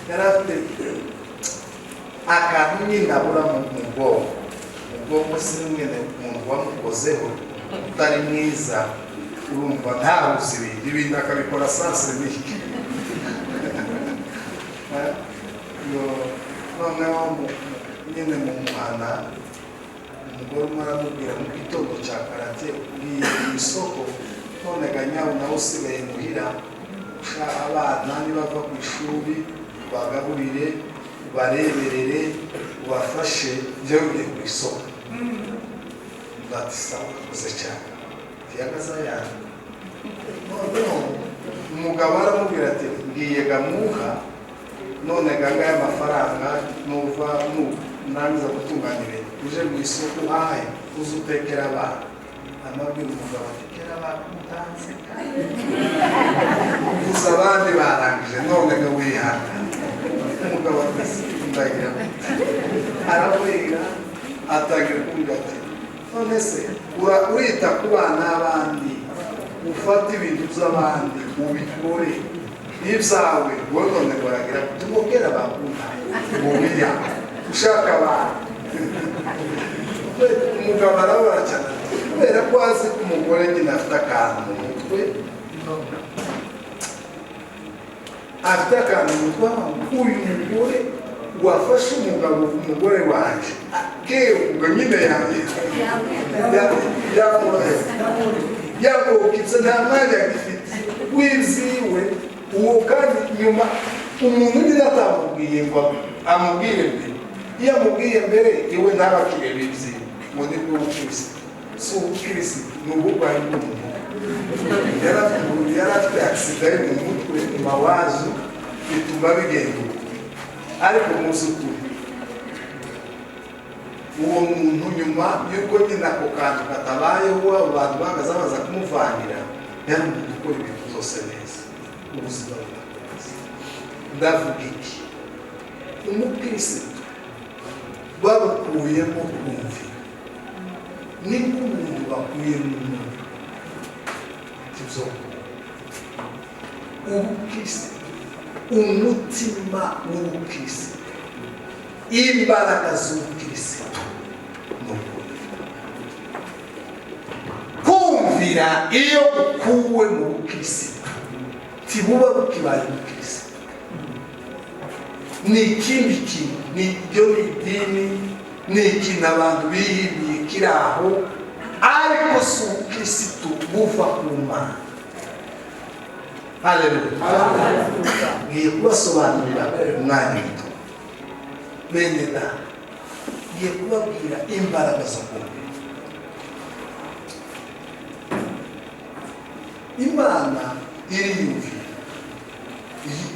yari afite akantu nyine abura mu bwonko. Mu bwonko si nyine umuntu wamukozeho utari mwiza, urumva ntahuze ibintu akabikora sansenike. Noneho nyine mu muhana umugore umwe aramubwira mu gitondo cya karate: "Ugiye mu isoko, none ganyabu nawe usigaye muhira, abana nibava ku ishuri ubagaburire, ubareberere, ubafashe, njyewe ugiye ku isoko." Ati: "Sawa, urakoze cyane." Tiyagaza yanjye. Noneho umugabo aramubwira ati: "Ngiye gamuha, none ganga y'amafaranga, nuva nurangiza gutunganya ibintu uje mu isoko uhahe, uze utekera abana." Amabwira umugabo ati: "Kera abana mutanze gusa, abandi barangije, none ngo wihangane." Umugabo ati: "Ndagira." Aramurira, atangira kumubwira ati: "None se urita ku bana b'abandi, ufate ibintu by'abandi ubikore n'ibyawe wowe, none ngo aragira tumubwira bakunda ngo ushaka abantu." Umugabo arababara cyane kubera ko azi ko umugore nyine afite akantu mu mutwe, afite akantu mu mutwe. Uyu mugore wafashe umugabo, umugore wanje kewe nyine yamukitse, nta mwanya agifite w'ibyiwe uwo. Kandi nyuma umuntu nyine atamubwiye ngo amubwire mbere, iyo amubwiye mbere iwe ntabakirebe ibyiwe, ngo nibwo bukirisitu. Si ubukirisitu, ni uburwayi bw'umuntu. Yari afite agisida yo mu mutwe, mawazo, bituma bigenda uko. Ariko mu by'ukuri uwo muntu, nyuma y'uko nyine ako kantu katabayeho, abo bantu bahagaze baza kumuvangira, yari umuntu ukora ibintu byose neza, ubuzima burakomeza. Ndavuga iki? Umukirisitu babukuyemo kumvira ni nk'umuntu bakuyemo umwuka. Ibyo ubukirisitu, umutima w'ubukirisitu, imbaraga z'ubukirisitu ni ukumvira. Kumvira iyo gukuwe mu bukirisitu, ntibuba bukibaye ubukirisitu, ni ikindi kintu, ni ibyo, ni idini, ni ikintu abantu bihimbiye kiri aho, ariko si ubukirisitu buva ku Mana. Haleluya! Ngiye kubasobanurira umwanya muto. Bene data, ngiye kubabwira imbaraga zo kumvira. Imana iriyumvira,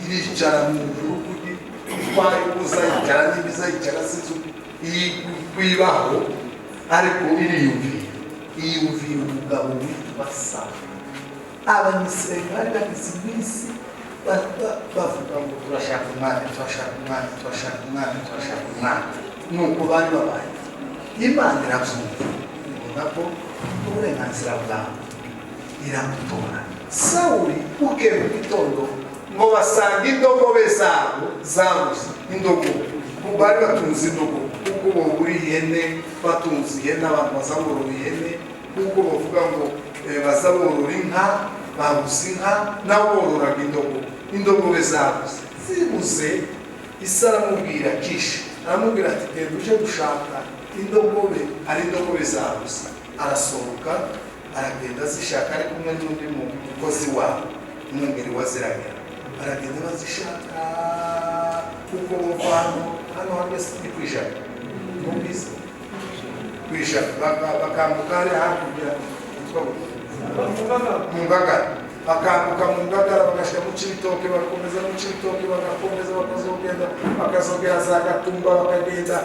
iricara mu ijuru kwayo, uzayicara niba izayicara sinzi kwibaho, ariko iriyumvira, iyumvira umugabo witwa Sawuli. Abanyisirayeli bari bagize iminsi bavuga ngo: "Turashaka umwami, turashaka umwami, turashaka umwami, turashaka umwami." Nuko bari babaye. Imana irabyumva, ibona ko uburenganzira bwawe, iramutora Sawuli. Bukeye mu gitondo ngo basanga indogobe zabo zabuze. Indogobe, bari batunze indogobe kuko bogura ihene, batunze ihene, abantu baza borora ihene, kuko bavuga ngo baza borora inka, babuze inka, nabo bororaga indogobe. Indogobe zabuze, zibuze. Isi aramubwira, Kishi aramubwira ati: "Genda uje gushaka indogobe, hari indogobe zabuze." Arasohoka aragenda azishaka, ari kumwe n'undi mukozi wabo, umwungeri waziragira. Baragenda bazishaka, kuko bava hano hamwe ni ku Ijana, numvise ku Ijana, bakambuka hariya hakurya hitwa mu Ngagara, bakambuka mu Ngagara, bagashyira mu Cibitoke, bagakomeza mu Cibitoke, bagakomeza bakazogenda, bakazogera za Gatumba, bakagenda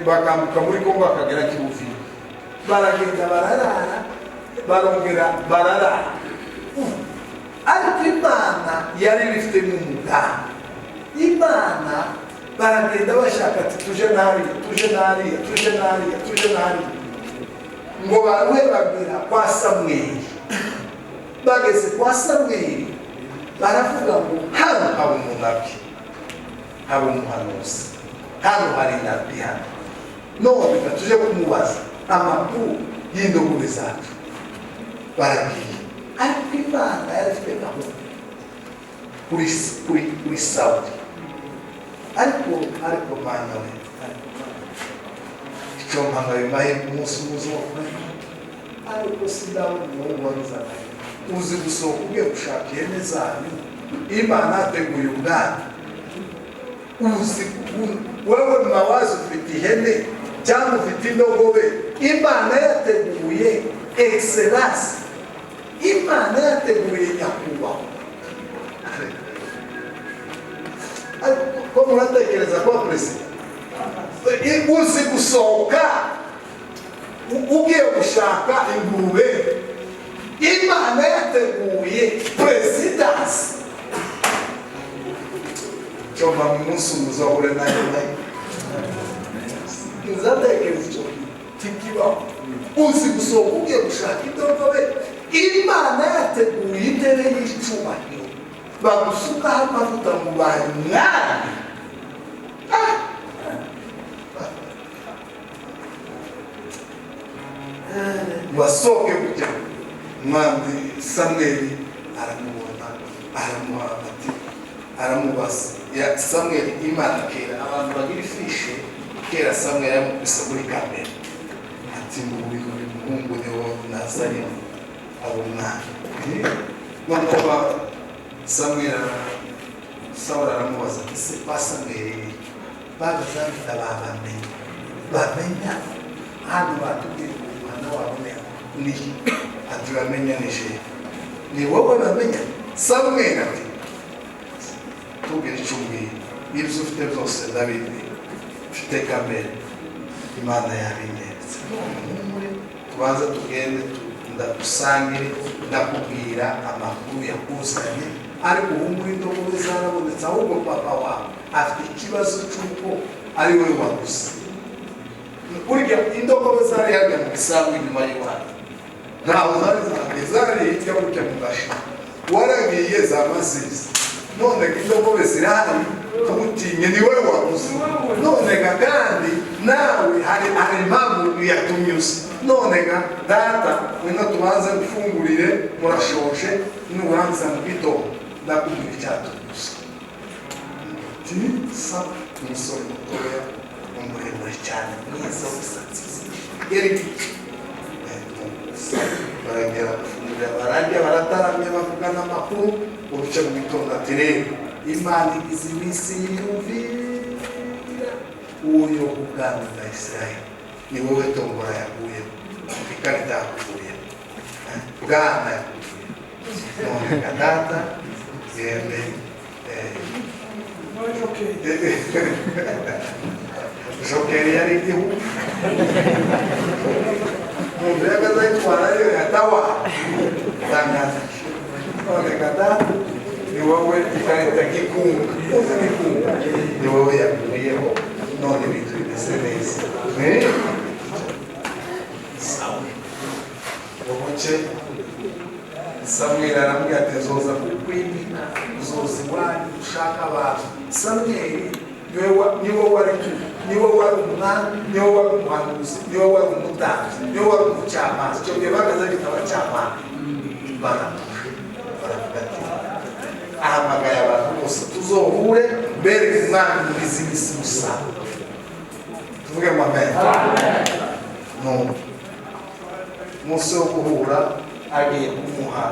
bakambuka muri Kongo, bakagera Kibuvira. Baragenda bararara, barongera bararara. Ariko Imana yari ibifitemo umugambi. Imana, baragenda bashaka ati: "Tuje n'hariya, tuje n'hariya, tuje n'hariya, tuje n'hariya," ngo baruhe bagera kwa Samweli. Bageze kwa Samweli baravuga ngo: "Hano haba umunabi, haba umuhanuzi, hano hari nabi hano. None reka tuje kumubaza amakuru y'indogobe zacu." Baragiye, ariko Imana yari ifite gahunda kuri Sawuli. Ariko Mana we, ariko Mana, icyo mpanga ayo mahirwe umunsi umuzi wo kumenya, ariko sindabona umuhungu wagize amahirwe. Uzi gusohoka ugiye gushaka ihene zanyu, Imana yateguye ubwami? Uzi wewe mawazi, ufite ihene cyangwa ufite indogobe, Imana yateguye excellence, Imana yateguye nyakubahwa. Ariko ko muratekereza kuba perezida? Uzi gusohoka ugiye gushaka ingurube, Imana yateguye perezidansi? Cyoma umunsi muzahure nayo nayo nzatekereza icyo kikibaho. Uzi gusohoka ugiye gushaka indogobe, Imana yateguye intebe y'icubahiro, bagusukaho amavuta ngo ubaye umwami? Ah! Wasohoke kujya umwami, Samweli aramubona, aramuha ati, aramubaza ya Samweli. Imana kera, abantu bagira ifishe kera, Samweli yamukubise muri kamera ati: "Nguyu uyu muhungu niwo nazanye abo umwami." Noneho Samweli, Sawuli aramubaza ati: "Se kwa Samweli bagazabita babamenye bamenya hano batubwiye ngo umwana wabo ni?" Ati: "Bamenya ni jewe, ni wowe bamenya." Samweli ati: "Tubwire icyo umbwira, ibyo ufite byose ndabizi, ufite kamere, Imana yabinyeretse. None humure, tubanze tugende, ndagusangire, ndakubwira amakuru yakuzanye. Ariko humure, indogobe zarabonetse. Ahubwo papa wawe afite ikibazo cy'uko ari we waguze. Burya indogobe zari hajya mu gisambu inyuma y'iwanyu, ntaho zari zagiye, zari hirya burya mu gashi, waragiye zamazizi. None indogobe zirahari, ntutinye, ni wowe waguze. None ga kandi nawe hari impamvu yatumye uza. None ga data, ngwino tubanze gufungurire, murashonje. Nurangiza mu gitondo ndakubwira icyatumye uza." Sa umusore mutoya, muremure cyane, mwiza, w'imisatsi yari. Baragera gufungurira, bararya, barataramye, bavugana amakuru. Uruce mu gitondo ati: "Rero Imana igize iminsi yiyumvira uwo ubwami bwa Israheli, ni wowe tombora yaguyemo, ikarita yakuguyemo, bwana yakuguyemo. None ga data, gende." Jokeri yari igihugu umuntu yagaze ayitwara yo yatawa tangaza. "None ga data, ni wowe ikarita gikunga, uzi gikunga, ni wowe yaguyeho. None ibintu bimeze neza." Sawa, ubuce Samweli aramubwira ati: "Nzoza kukwimika, uzoza iwanyu ushaka abantu." Samweli niwe wari umwami, niwe wari umuhanuzi, niwe wari umutambyi, niwe wari umucamanza. Icyo gihe bagaze bita abacamanza. Baravuga ati, ahamagaye abantu bose: "Tuzohure Bereke umwami mugize iminsi musaba. Tuvuge ngo amen. No umunsi wo guhura agiye kumuha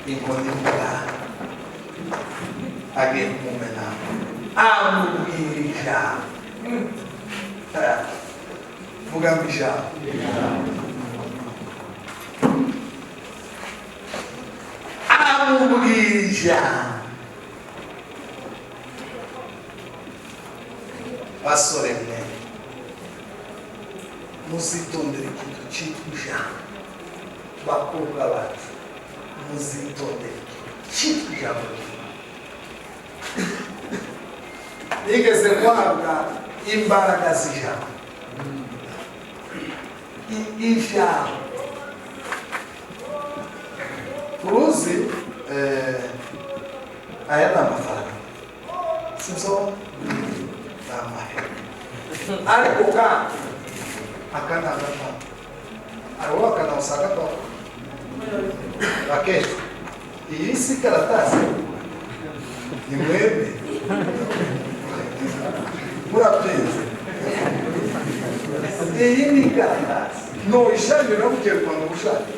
inkoni y'ubwami, agiye kumumena, amubwira ijambo. Vuga ngo ijambo. Amubwira ijambo. Basore mwe, muzitondere ikintu cyitwa ijambo. Bakobwa bacu, muzitondere ikintu cyitwa ijambo. Nigeze guhabwa imbaraga z'ijambo. Ijambo turuzi, aya ni amafaranga, sibyo? Ni amahera. Ariko kandi aka ni agapapuro. Hariho akanawusa agapapuro bakesha. Iyi si karatasi ni mwebwe murabyize. Iyi ni karatasi noishanira bugiye Rwanda gushaka.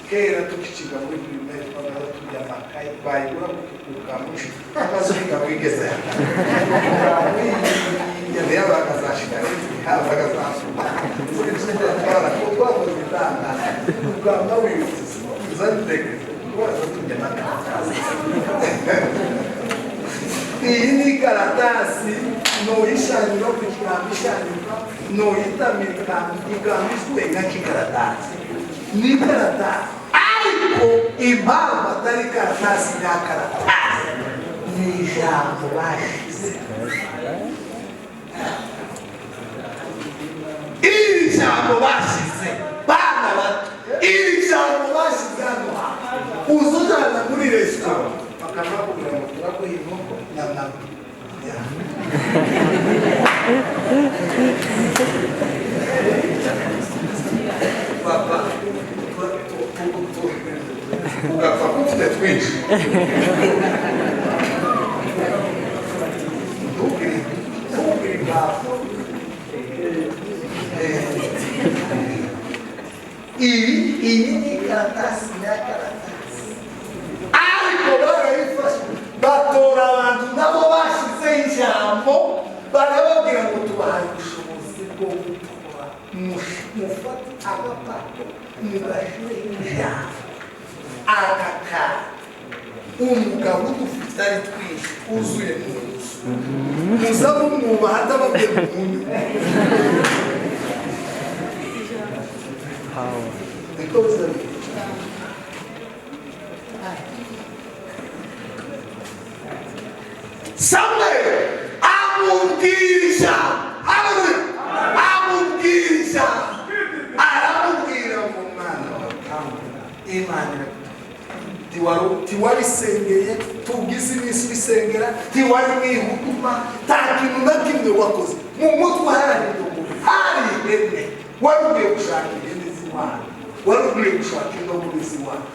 Kera tukikiga muri primaire twagara turya amakayi bayigura kukamusha akazuka wigeze bakazashika iyi ni karatasi noyishanira kukikambishanirwa noyitamira ikambiswe nk'ikaratasi. Ni karatasi, ariko impamvu atari karatasi nyakaratasi ni ijambo bashize. Iri jambo bashize, bana bato, iri jambo bashize hano uzujana muri resitora bakabakubwira ngo turaguha inkoko n'amata. Papa, ugapfa ko ufite twinshi. Ntugire ingafo. Iyi ni karatasi nyakaratasi. Ariko barayifashe batora abantu nabo bashizeho ijambo, barababwira ngo tubahaye ubushobozi bwo gukora, mufate agapapuro mugashireho ijambo. Aka kantu umugabo udufite ari twinshi wuzuye mu nzu, muza mumwubaha atababwiye mu nyuma. Niko bizabigenda. Samuel amubwira ijambo. Haleluya! Amubwira ijambo, aramubwira ngo mwana wawe Imana iragutuye, tiwarisengeye, tugize iminsi ubisengera, tiwari mwihutuma, nta kintu na kimwe wakoze. Mu mutwe hari indogobe, hari ihene. Wari ugiye gushaka ihene z'iwanyu, wari ugiye gushaka indogobe z'iwanyu,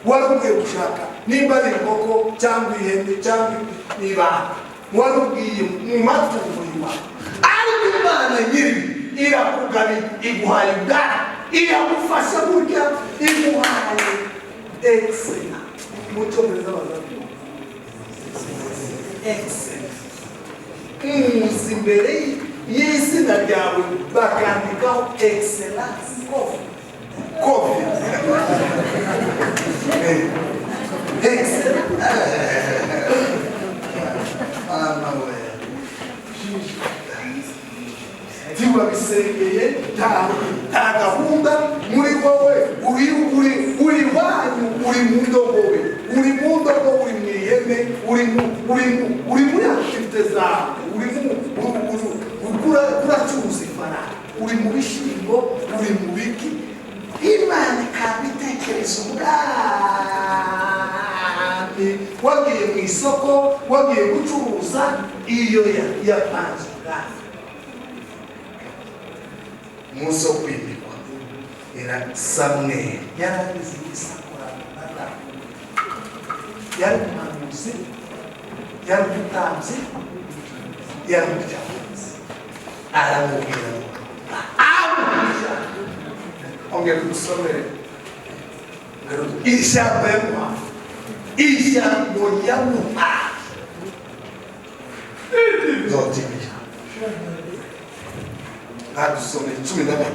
wari ugiye gushaka nimba ari inkoko cyangwa ihene cyangwa ibata, wari ugiye mu matungo y'iwanyu. Ariko Imana nyiri irakugabiye, iguhaye ubwami, iragufasha burya, iguhaye excellent. Mu cyongereza bazavuga excellent. Muzi imbere y'izina ryawe bakandikaho excellence kofi. Kofi. Excellent. Mama we. Tiwabisengeye, nta gahunda muri wowe, uri uri wanyu, uri mu ndogobe, uri mu ndogobe, uri mu ihene, uri muri activite zawe, uri mu uracuruza ifaranga, uri mu bishyimbo, uri mu biki. Imana ikabitekereza ubwami. Wagiye mu isoko, wagiye gucuruza, iyo yapanze ubwami. Umunsi wo kwimikwa era Samweli yaragize igisakorano na Dawidi, yari umuhanuzi. Yari umutambyi, yari umucamanza. Aramubwira ngo amubwira. Ongera udusomere. Ijambo yamuhaye, ijambo yamuhaye zotimira. Nadusomere 13.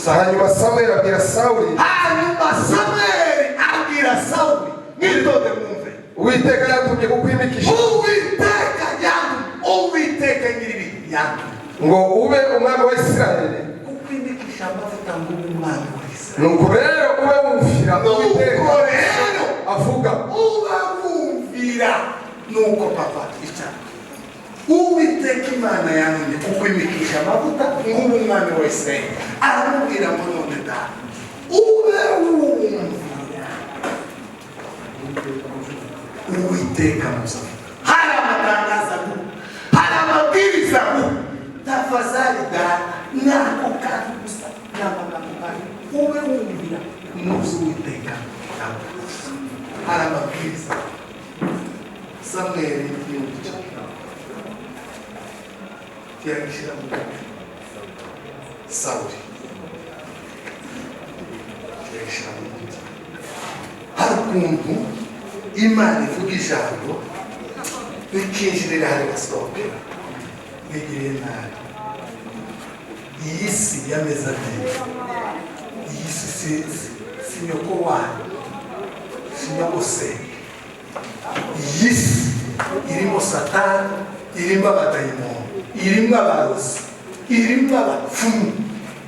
Hanyuma Samweli abwira Sawuli. Hanyuma Samweli abwira Sawuli, mwitonde mwumve. Uwiteka yatumye kukwimikisha Uwiteka yantumye, Uwiteka nyir'ibihe yantumye ngo ube umwami wa Isirayeli. Kukwimikisha amavuta ngo ube umwami wa Israheli. Nuko rero ube wumvira Uwiteka Nuko rero avuga. Uba wumvira. Nuko papa, icara. Uwiteka Imana yantumye kukwimikisha amavuta ngo ube umwami wa Israheli. Aramubwira ngo none data, ube wumvira Uwiteka muzavuga. Hari amatangazo aguha, hari amabwiriza aguha. Tafadhali data, nako kantu gusa, ni amagambo kayo, ube wumvira muzi Uwiteka aguha. Hari amabwiriza. Samweli yumva tiyagishyira mu mutwe, Sawuli tiyagishyira mu mutwe. Hari ukuntu Imana ivuga ijambo rikinjirira, hari gasohokera. Nigiriye nabi. Iyi si yameze ate? Iyi si nyoko wanyu, si nyogosenge. Iyi si irimo Satani, irimo abadayimoni, irimo abarozi, irimo abapfumu,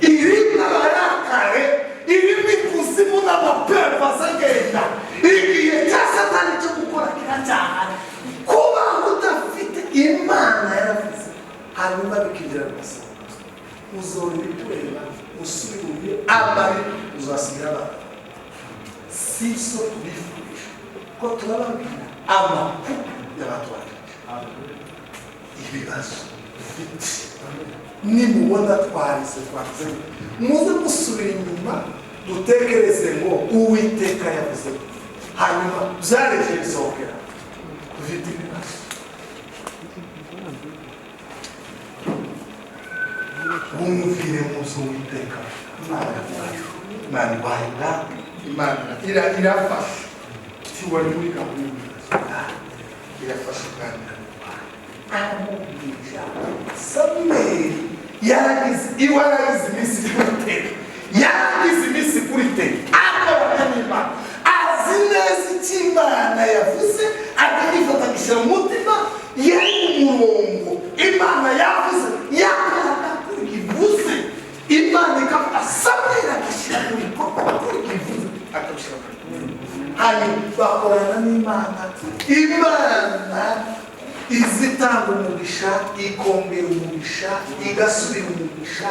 irimo abarakare, irimo ikuzimu n'amapepa azagenda. Igihe cya Satani cyo gukora kiracyahari. Kuba udafite Imana yaravuze, hanyuma bikinjira bigasohoka, uzora ibitureba, usubire amarira uzasigira abana. Si so tubifurije ko turababwira amakuru y'abatwarije ibibazo dufite. Nimubona twarize, twarize, muze musubira inyuma dutekereze ngo Uwiteka yavuze, hanyuma byareje bisohokera. Dufite ibibazo. Bumvire muzi Uwiteka Imana yavugayo. Imana ibaye ubwami. Imana irafasha, tiwari muri gahunda, irafasha kandi. Aramubwira. Samweli yaragize iwe, yaragize iminsi kuri tere, yaragize iminsi kuri tere akorana n'Imana, azi neza icyo Imana yavuze, akagifata agishyira mu mutima. Yari mu murongo Imana yavuze, yakoraga kuri ivuze. Imana ikavuga, Samweli agashyira mu bikorwa kuri ivuze, akabishyira mu bikorwa. Hanyuma bakorana n'Imana. Imana izitanga umugisha, ikongera umugisha, igasubira umugisha.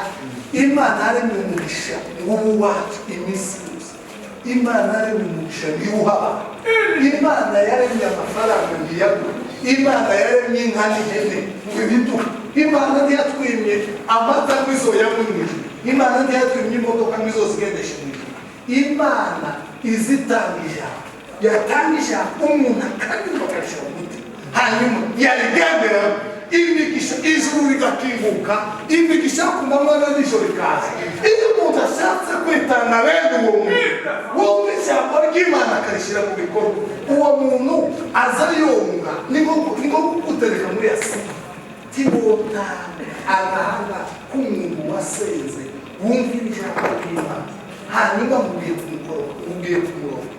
Imana yaremye umugisha ngubu wacu iminsi yose. Imana yaremye umugisha ntiwuhaba. Imana yaremye amafaranga ntiyaguha. Imana yaremye inka n'ihene ngo ibiduha. Imana ntiyatwimye amata ngo izo yanywe mu ijuru. Imana ntiyatwimye imodoka ngo izo zigendeshe mu ijuru. Imana izitanga ijambo, yatanga ijambo, umuntu akanyumva, akabishyira mu mutima, hanyuma yarigendera, imigisha, ijuru rigakinguka, imigisha ku manywa na nijoro ikaza. Iyo umuntu ashatse kwitana bene uwo muntu wumva ijambo ry'Imana akarishyira mu bikorwa, uwo muntu aza yunga. Ni nko kugutereka muri yasima. Tiwotanga agahanga k'umuntu wasenze, wumva ijambo ry'Imana, hanyuma mugiye ku mukoro, mugiye ku murongo,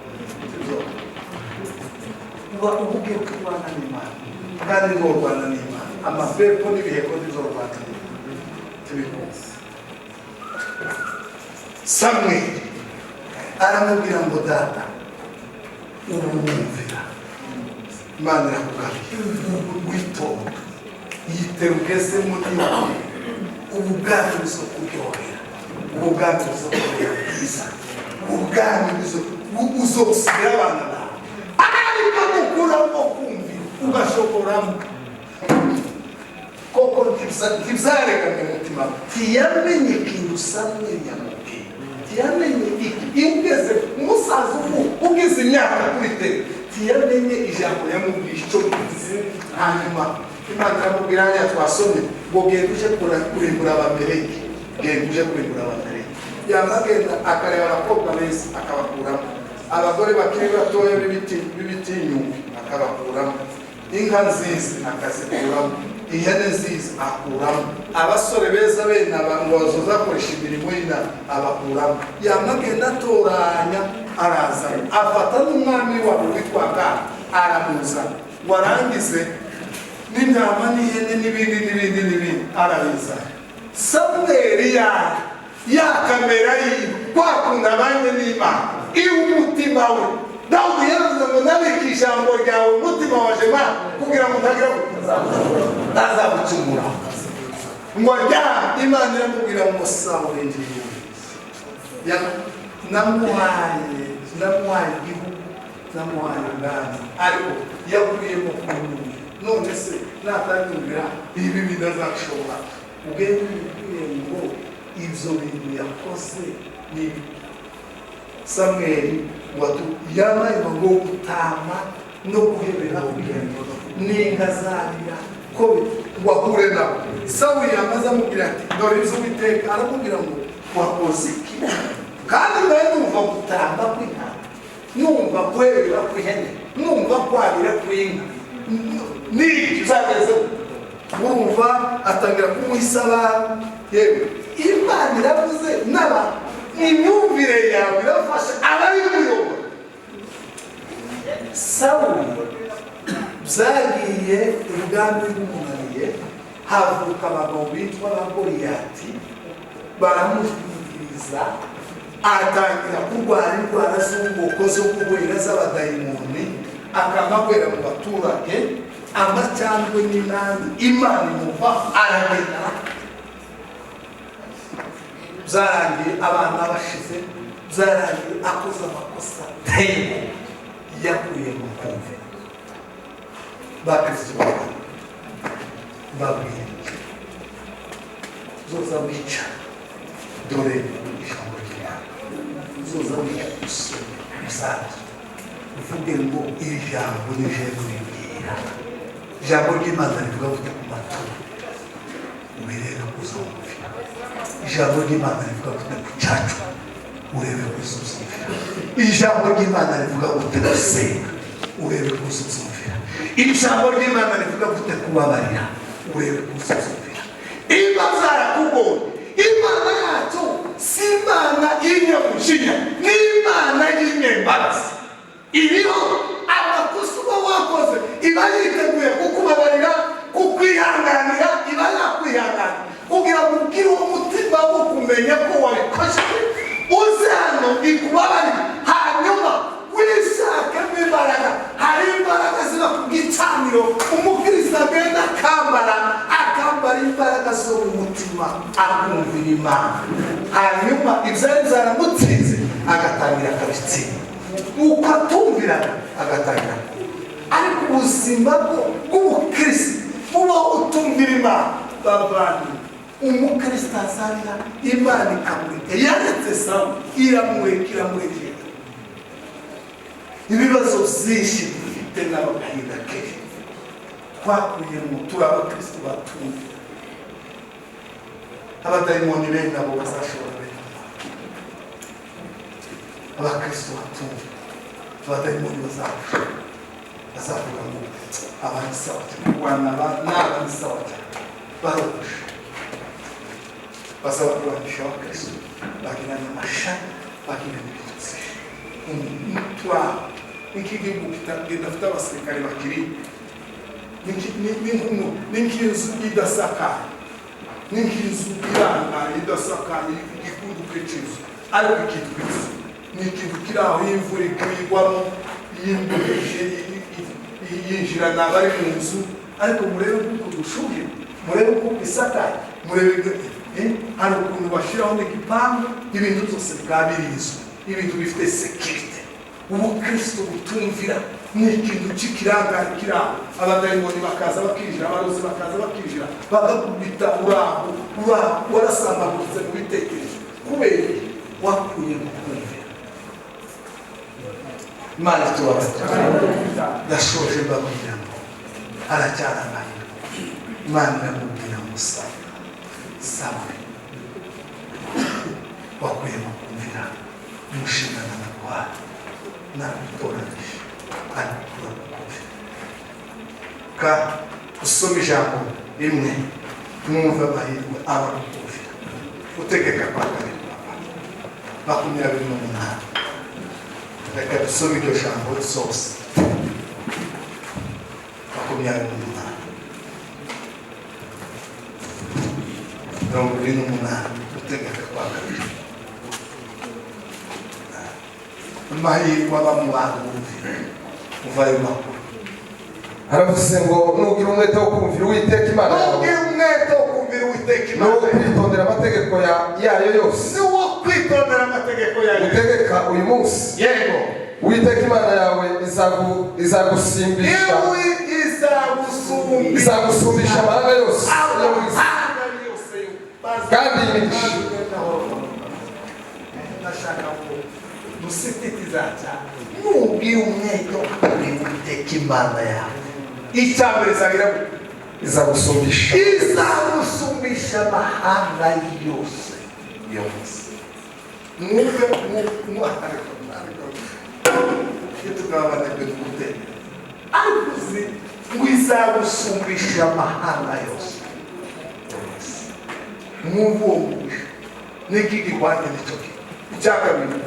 uba ugiye kurwana n'Imana, kandi nturwana n'Imana. Amapepo n'ibiheko ntizorwana n'Imana, tubikunze. Samweli aramubwira ngo data, ubu wumvira Imana irakugabiye, ubu witonda yitera ugezemo niwe, ubu bwami buzokuryohera, ubu bwami buzokubera bwiza, ubu bwami uzobusigira abana bawe. Ariko nukuramo kumvira, ugashoboramo koko, ntibyaregamye umutima we. Ntiyamenye ikintu Samweli yamubwiye, ntiyamenye iki. Iyo ugeze umusaza, ubu ugize imyaka kuri tere. Ntiyamenye ijambo yamubwiye icyo bivuze. Hanyuma Imana iramubwira, hariya twasomye, ngo genda uje kurimbura Abameleki, genda uje kurimbura Abameleki. Yamagenda akareba abakobwa beza akabakuramo, abagore bakiri batoya b'ibitinyuka akabakuramo, inka nziza akazikuramo, ihene nziza akuramo, abasore beza bene aba ngo bazozakoresha imirimo y'inama abakuramo. Yamagenda atoranya, arazana, afata n'umwami wabo witwa Gadi aramuzana, ngo arangize n'intama n'ihene n'ibindi n'ibindi n'ibindi arabizana. Samweli ya kamera yiwe, kwa kuntu abanye n'Imana iwe, umutima we, Dawudi yaravuze ngo nabika ijambo ryawe umutima waje Mana kugira ngo ntagira ntazagucumura. Ngo njya Imana iramubwira ngo Sawuli ngiye namuhaye igihugu, namuhaye ubwami, ariko yakuyemo kunyumvira. None se natanyumvira ibi bintu azashobora? Ugende umubwire ngo ibyo bintu yakoze ni ibi. Samweli ngo yabaye ngo gutama no guhebera kw'ihene n'inka zarira ko ngo ahure nabo. Sawuli yamaze amubwira ati dore ibyo Uwiteka aramubwira ngo wakoze iki? Kandi nawe numva gutamba kw'intama, numva guhebera kw'ihene, numva kwabira kw'inka, n'iki uzageze? Urumva atangira kumuha isabani. Yewe, Imana iravuze n'aba imyumvire yawe irafasha abari kuyobora. Sawuli byagiye ubwami bw'umunaniye, havuka abagabo bitwa ba Goliyati, baramutwikiriza, atangira kurwara indwara z'ubwoko zo guhera z'abadayimoni, akamagwera mu baturage amacandwe n'inani. Imana imuva aragenda, byarangiye abana bashize, byarangiye akoze amakosa teye yakuye mu kumvira. Bakristo babwira uzoza wica, dore ijambo ry'Imana, uzoza wica usome usanzwe uvuge ngo iri jambo ni ijambo ribwira, ijambo ry'Imana rivuga gute ku maturo, ubirebe kuzumvira. Ijambo ry'Imana rivuga gute ku cyacu, urebe kuzumvira. Ijambo ry'Imana rivuga gute gusenga, urebe kuzumvira. Ijambo ry'Imana rivuga gute kubabarira, urebe kuzumvira. Imba zarakugoye, Imana yacu si Imana y'inyamujinya, ni Imana y'inyembabazi. Iriho amakosa uba wakoze iba yiteguye kukubabarira, kukwihanganira, iba yakwihanganira kugira ngo ugire uwo mutima wo kumenya ko wabikoze, uze hano ikubabarire, hanyuma wishakemo imbaraga. Hari imbaraga ziba ku gicaniro, umukristo agenda akambara imbaraga zo mu mutima, akumvira Imana, hanyuma ibyari byaramutsinze agatangira akabitsinda, uko atumviraga agatangira. Ariko ubuzima bw'ubukristo buba utumvira Imana, bavandimwe, umukristo azarira Imana ikamureka. Yaretse Sawa, iramureka, iramureka. Ibibazo byinshi dufite n'agahinda kenshi twakuyemo, turi abakristo batumvira, abadayimoni bene abo bazashobora bene abakristo batumva, abadayimoni bazarusha, bazavuga ngo aba ni sawa cyane, kurwana n'aba ni sawa cyane, barogosha, bazaba kurwanisha abakristo bagirana amashami, bagirana ibintu byinshi. Umutwaro n'iki gihugu kidafite abasirikare bakiri ni nk'inzu idasakaye, ni nk'inzu irangaye idasakaye, igikunduke cy'inzu ariko ikitwa inzu ni ikintu kiri aho, imvura igwamo, iyo imvura ije yinjirana abari mu nzu. Ariko murebe uko dushuhe, murebe uko isakaye, murebe hari ukuntu bashyiraho n'igipangu, ibintu byose bikaba birinzwe, ibintu bifite sécurité. Ubukristo butumvira ni ikintu cy'ikirangare kiri aho, abadayimoni bakaza bakinjira, abarozi bakaza bakinjira, bagakubita, uraho uraho warasambaguritse mu bitekerezo kubera iki? Wakuye mu kumvira. Imana itubabarire. Ndashoje mbabwira ngo haracyari amahirwe. Imana iramubwira ngo sabe, sabe wakwiye kumvira umushinga naguhaye, naragutoranyije, ariko uragukumvira. Kandi usome ijambo rimwe mwumve amahirwe aba gukumvira. Gutegeka kwa Kabiri, papa, 28. Reka dusome iryo jambo zose, 28, 28, Gutegeka kwa Kabiri. Amahirwe aba mu bantu bumvira. Uva ayo makuru. Haravuze ngo nugira umwete wo kumvira Uwiteka Imana yawe, Nubwira umwete wo kumvira Uwiteka n'uwo Imana yawe, kwitondera amategeko yayo yose n'uwo kwitondera amategeko yayo utegeka uyu munsi, Uwiteka Imana yawe izagusimbisha, Iwe izagusumbisha, izagusumbisha amahanga yose yo mu isi. Amahanga yose yo. Kandi iyi migisha. Ndashaka ngo dusititiza cyane. Nubwira umwete wo kumvira Uwiteka Imana yawe, icya mbere izagira gute? Izagusumbisha. Izagusumbisha amahanga yose yose. Mwumve, ariko iyo tugabana ibyo gutera, ariko uzi ngo izagusumbisha amahanga yose yose. Mwumve uwo mugisha n'iki gihwanye n'icyo kintu. Icya kabiri.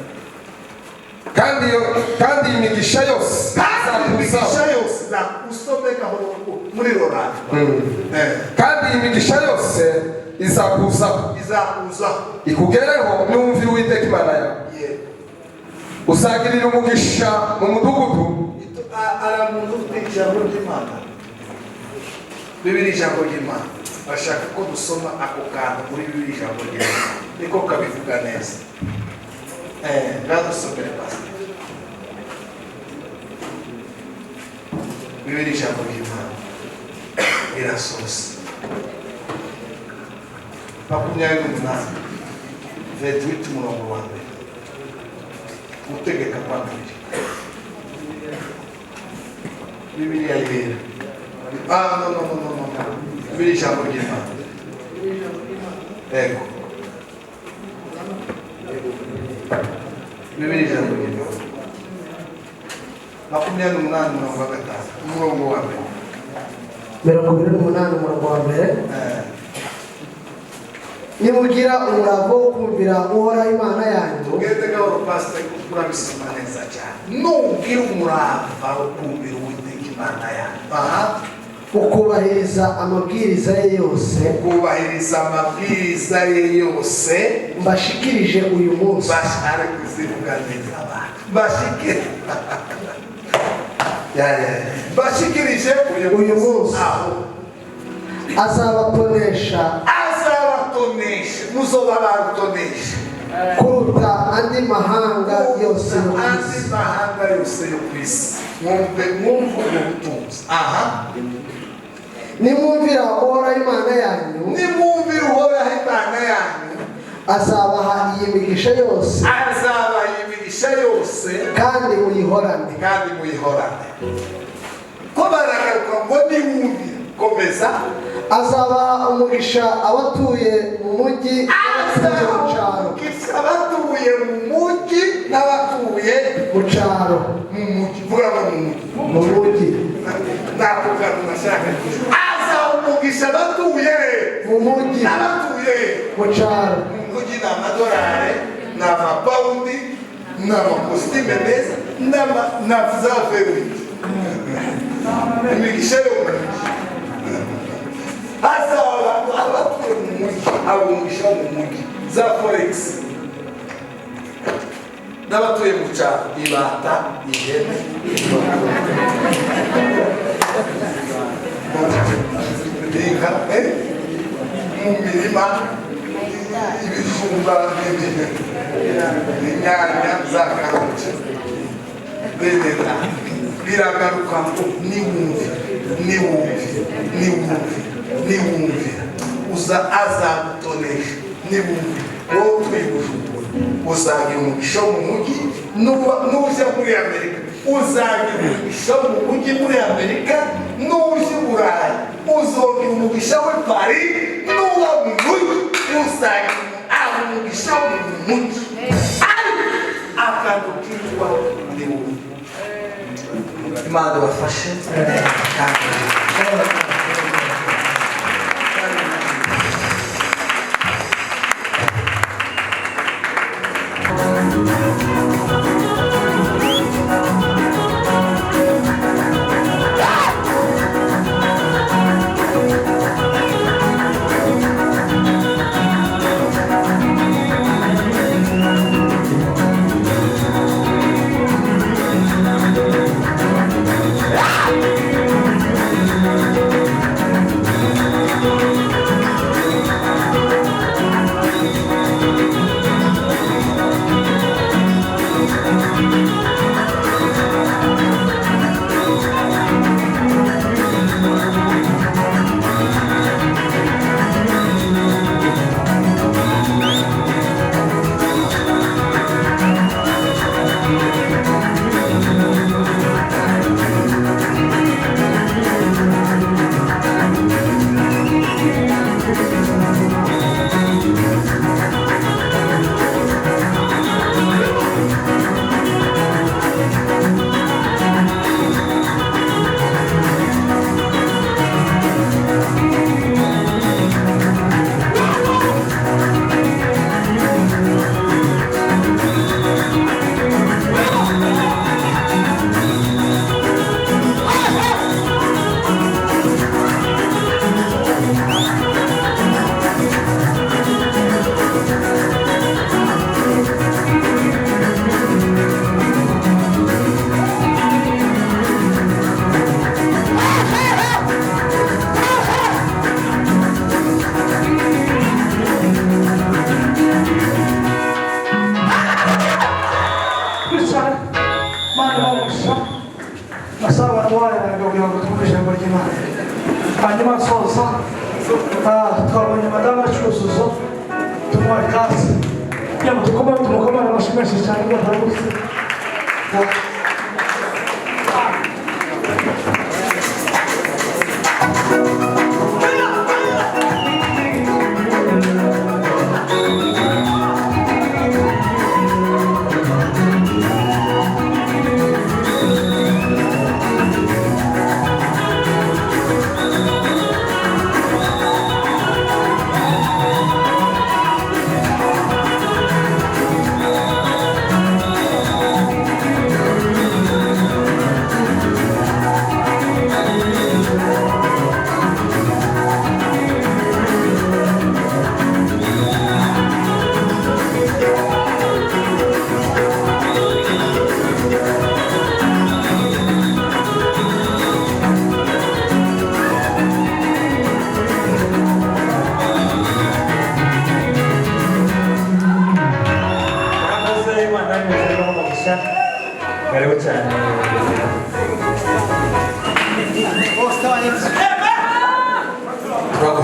Kandi iyi migisha yose Kandi imigisha izakuzaho. yose na usome gahoro muri rorani. Kandi iyi migisha yose izakuzaho, Izakuzaho, ikugereho niwumvira Uwiteka Imana yawe. Uzagirira umugisha mu mudugudu. Aramuntu ufite ijambo ry'Imana, Bibiri, ijambo ry'Imana. Bashaka ko dusoma ako kantu muri Bibiri, ijambo ry'Imana niko kabivuga neza. Ngadusomere, pastor. Bibiri, ijambo ry'Imana irasoza, 28, 28, umurongo wa mbere, Gutegeka kwa Kabiri, Bibiliya Yera. Ah, no, no, no, no, no, Bibiliya, ijambo ry'Imana. Ego, Bibiliya, ijambo ry'Imana, 28, umurongo wa gatanu, umurongo wa mbere. 28, umurongo wa mbere. Nimugira umurava wo kumvira Uhoraho Imana yanyu, Tugende gahoro, pastor, kuko urabisoma neza cyane. Nubwira umurava wo kumvira Uwiteka Imana yawe, aha, ukubahiriza amabwiriza ye yose ukubahiriza amabwiriza ye yose mbashikirije uyu munsi, Bashare kuzivuga neza abantu bashikire ya ya ya. Bashikirije uyu munsi, aho, azabatonesha, azabatonesha, muzoba barutonesha kuruta andi mahanga yose yo ku andi isi. Mahanga yose yo ku isi. Mwumve, mwumve ubwo butunzi. Aha. Nimwumvira Uhoraho Imana yanyu, Nimwumvira Uhoraho Imana yanyu, azabaha iyi migisha yose, azabaha imigisha yose, kandi muyihorane. Kandi muyihorane. Ko baragaruka ngo niwumvira. Komeza. Azabaha umugisha abatuye mu mujyi n'abatuye mu cyaro. Azabaha abatuye mu mujyi n'abatuye Mu cyaro. Mu mujyi, vuga ngo mu mujyi. Mu mujyi. Nako kantu nashaka. Azaha umugisha abatuye Mu mujyi. n'abatuye Mu cyaro. mu mujyi. Ni amadolari, ni amapawundi, ni amakositime meza, na za V8. Imigisha yo mu mujyi, hazaba abatuye mu mujyi, aba umugisha wo mu mujyi, za forex, n'abatuye mu cyaro, ibata, ihene, inka, mu mirima, ibijumba, inyanya, za karoti. Bene biragaruka ngo niwumve, niwumve, niwumve, niwumvira uza azagutonesha. Niwumve, wowe utuye i Bujumbura uzagira umugisha wo mu mujyi, nujya muri Amerika. Uzagira umugisha wo mu mujyi muri Amerika n'uje i Burayi, uzogira umugisha w'i Paris n'uwo mu mujyi, uzagira umugisha wo mu mujyi, ariko akantu kitwa ni wowe. Imana ibafashe kandi. Cyane Mana bamugisha basaba abatware barababwira ngo twumve ijambo ry'Imana. Hanyuma nsoza, twabonye madamu Cyuzuzo, tumuha ikaze kugira ngo tumukomere amashyi menshi cyane ngo atarabutse. Murakoze, Imana imuhe umugisha. Karibu cyane.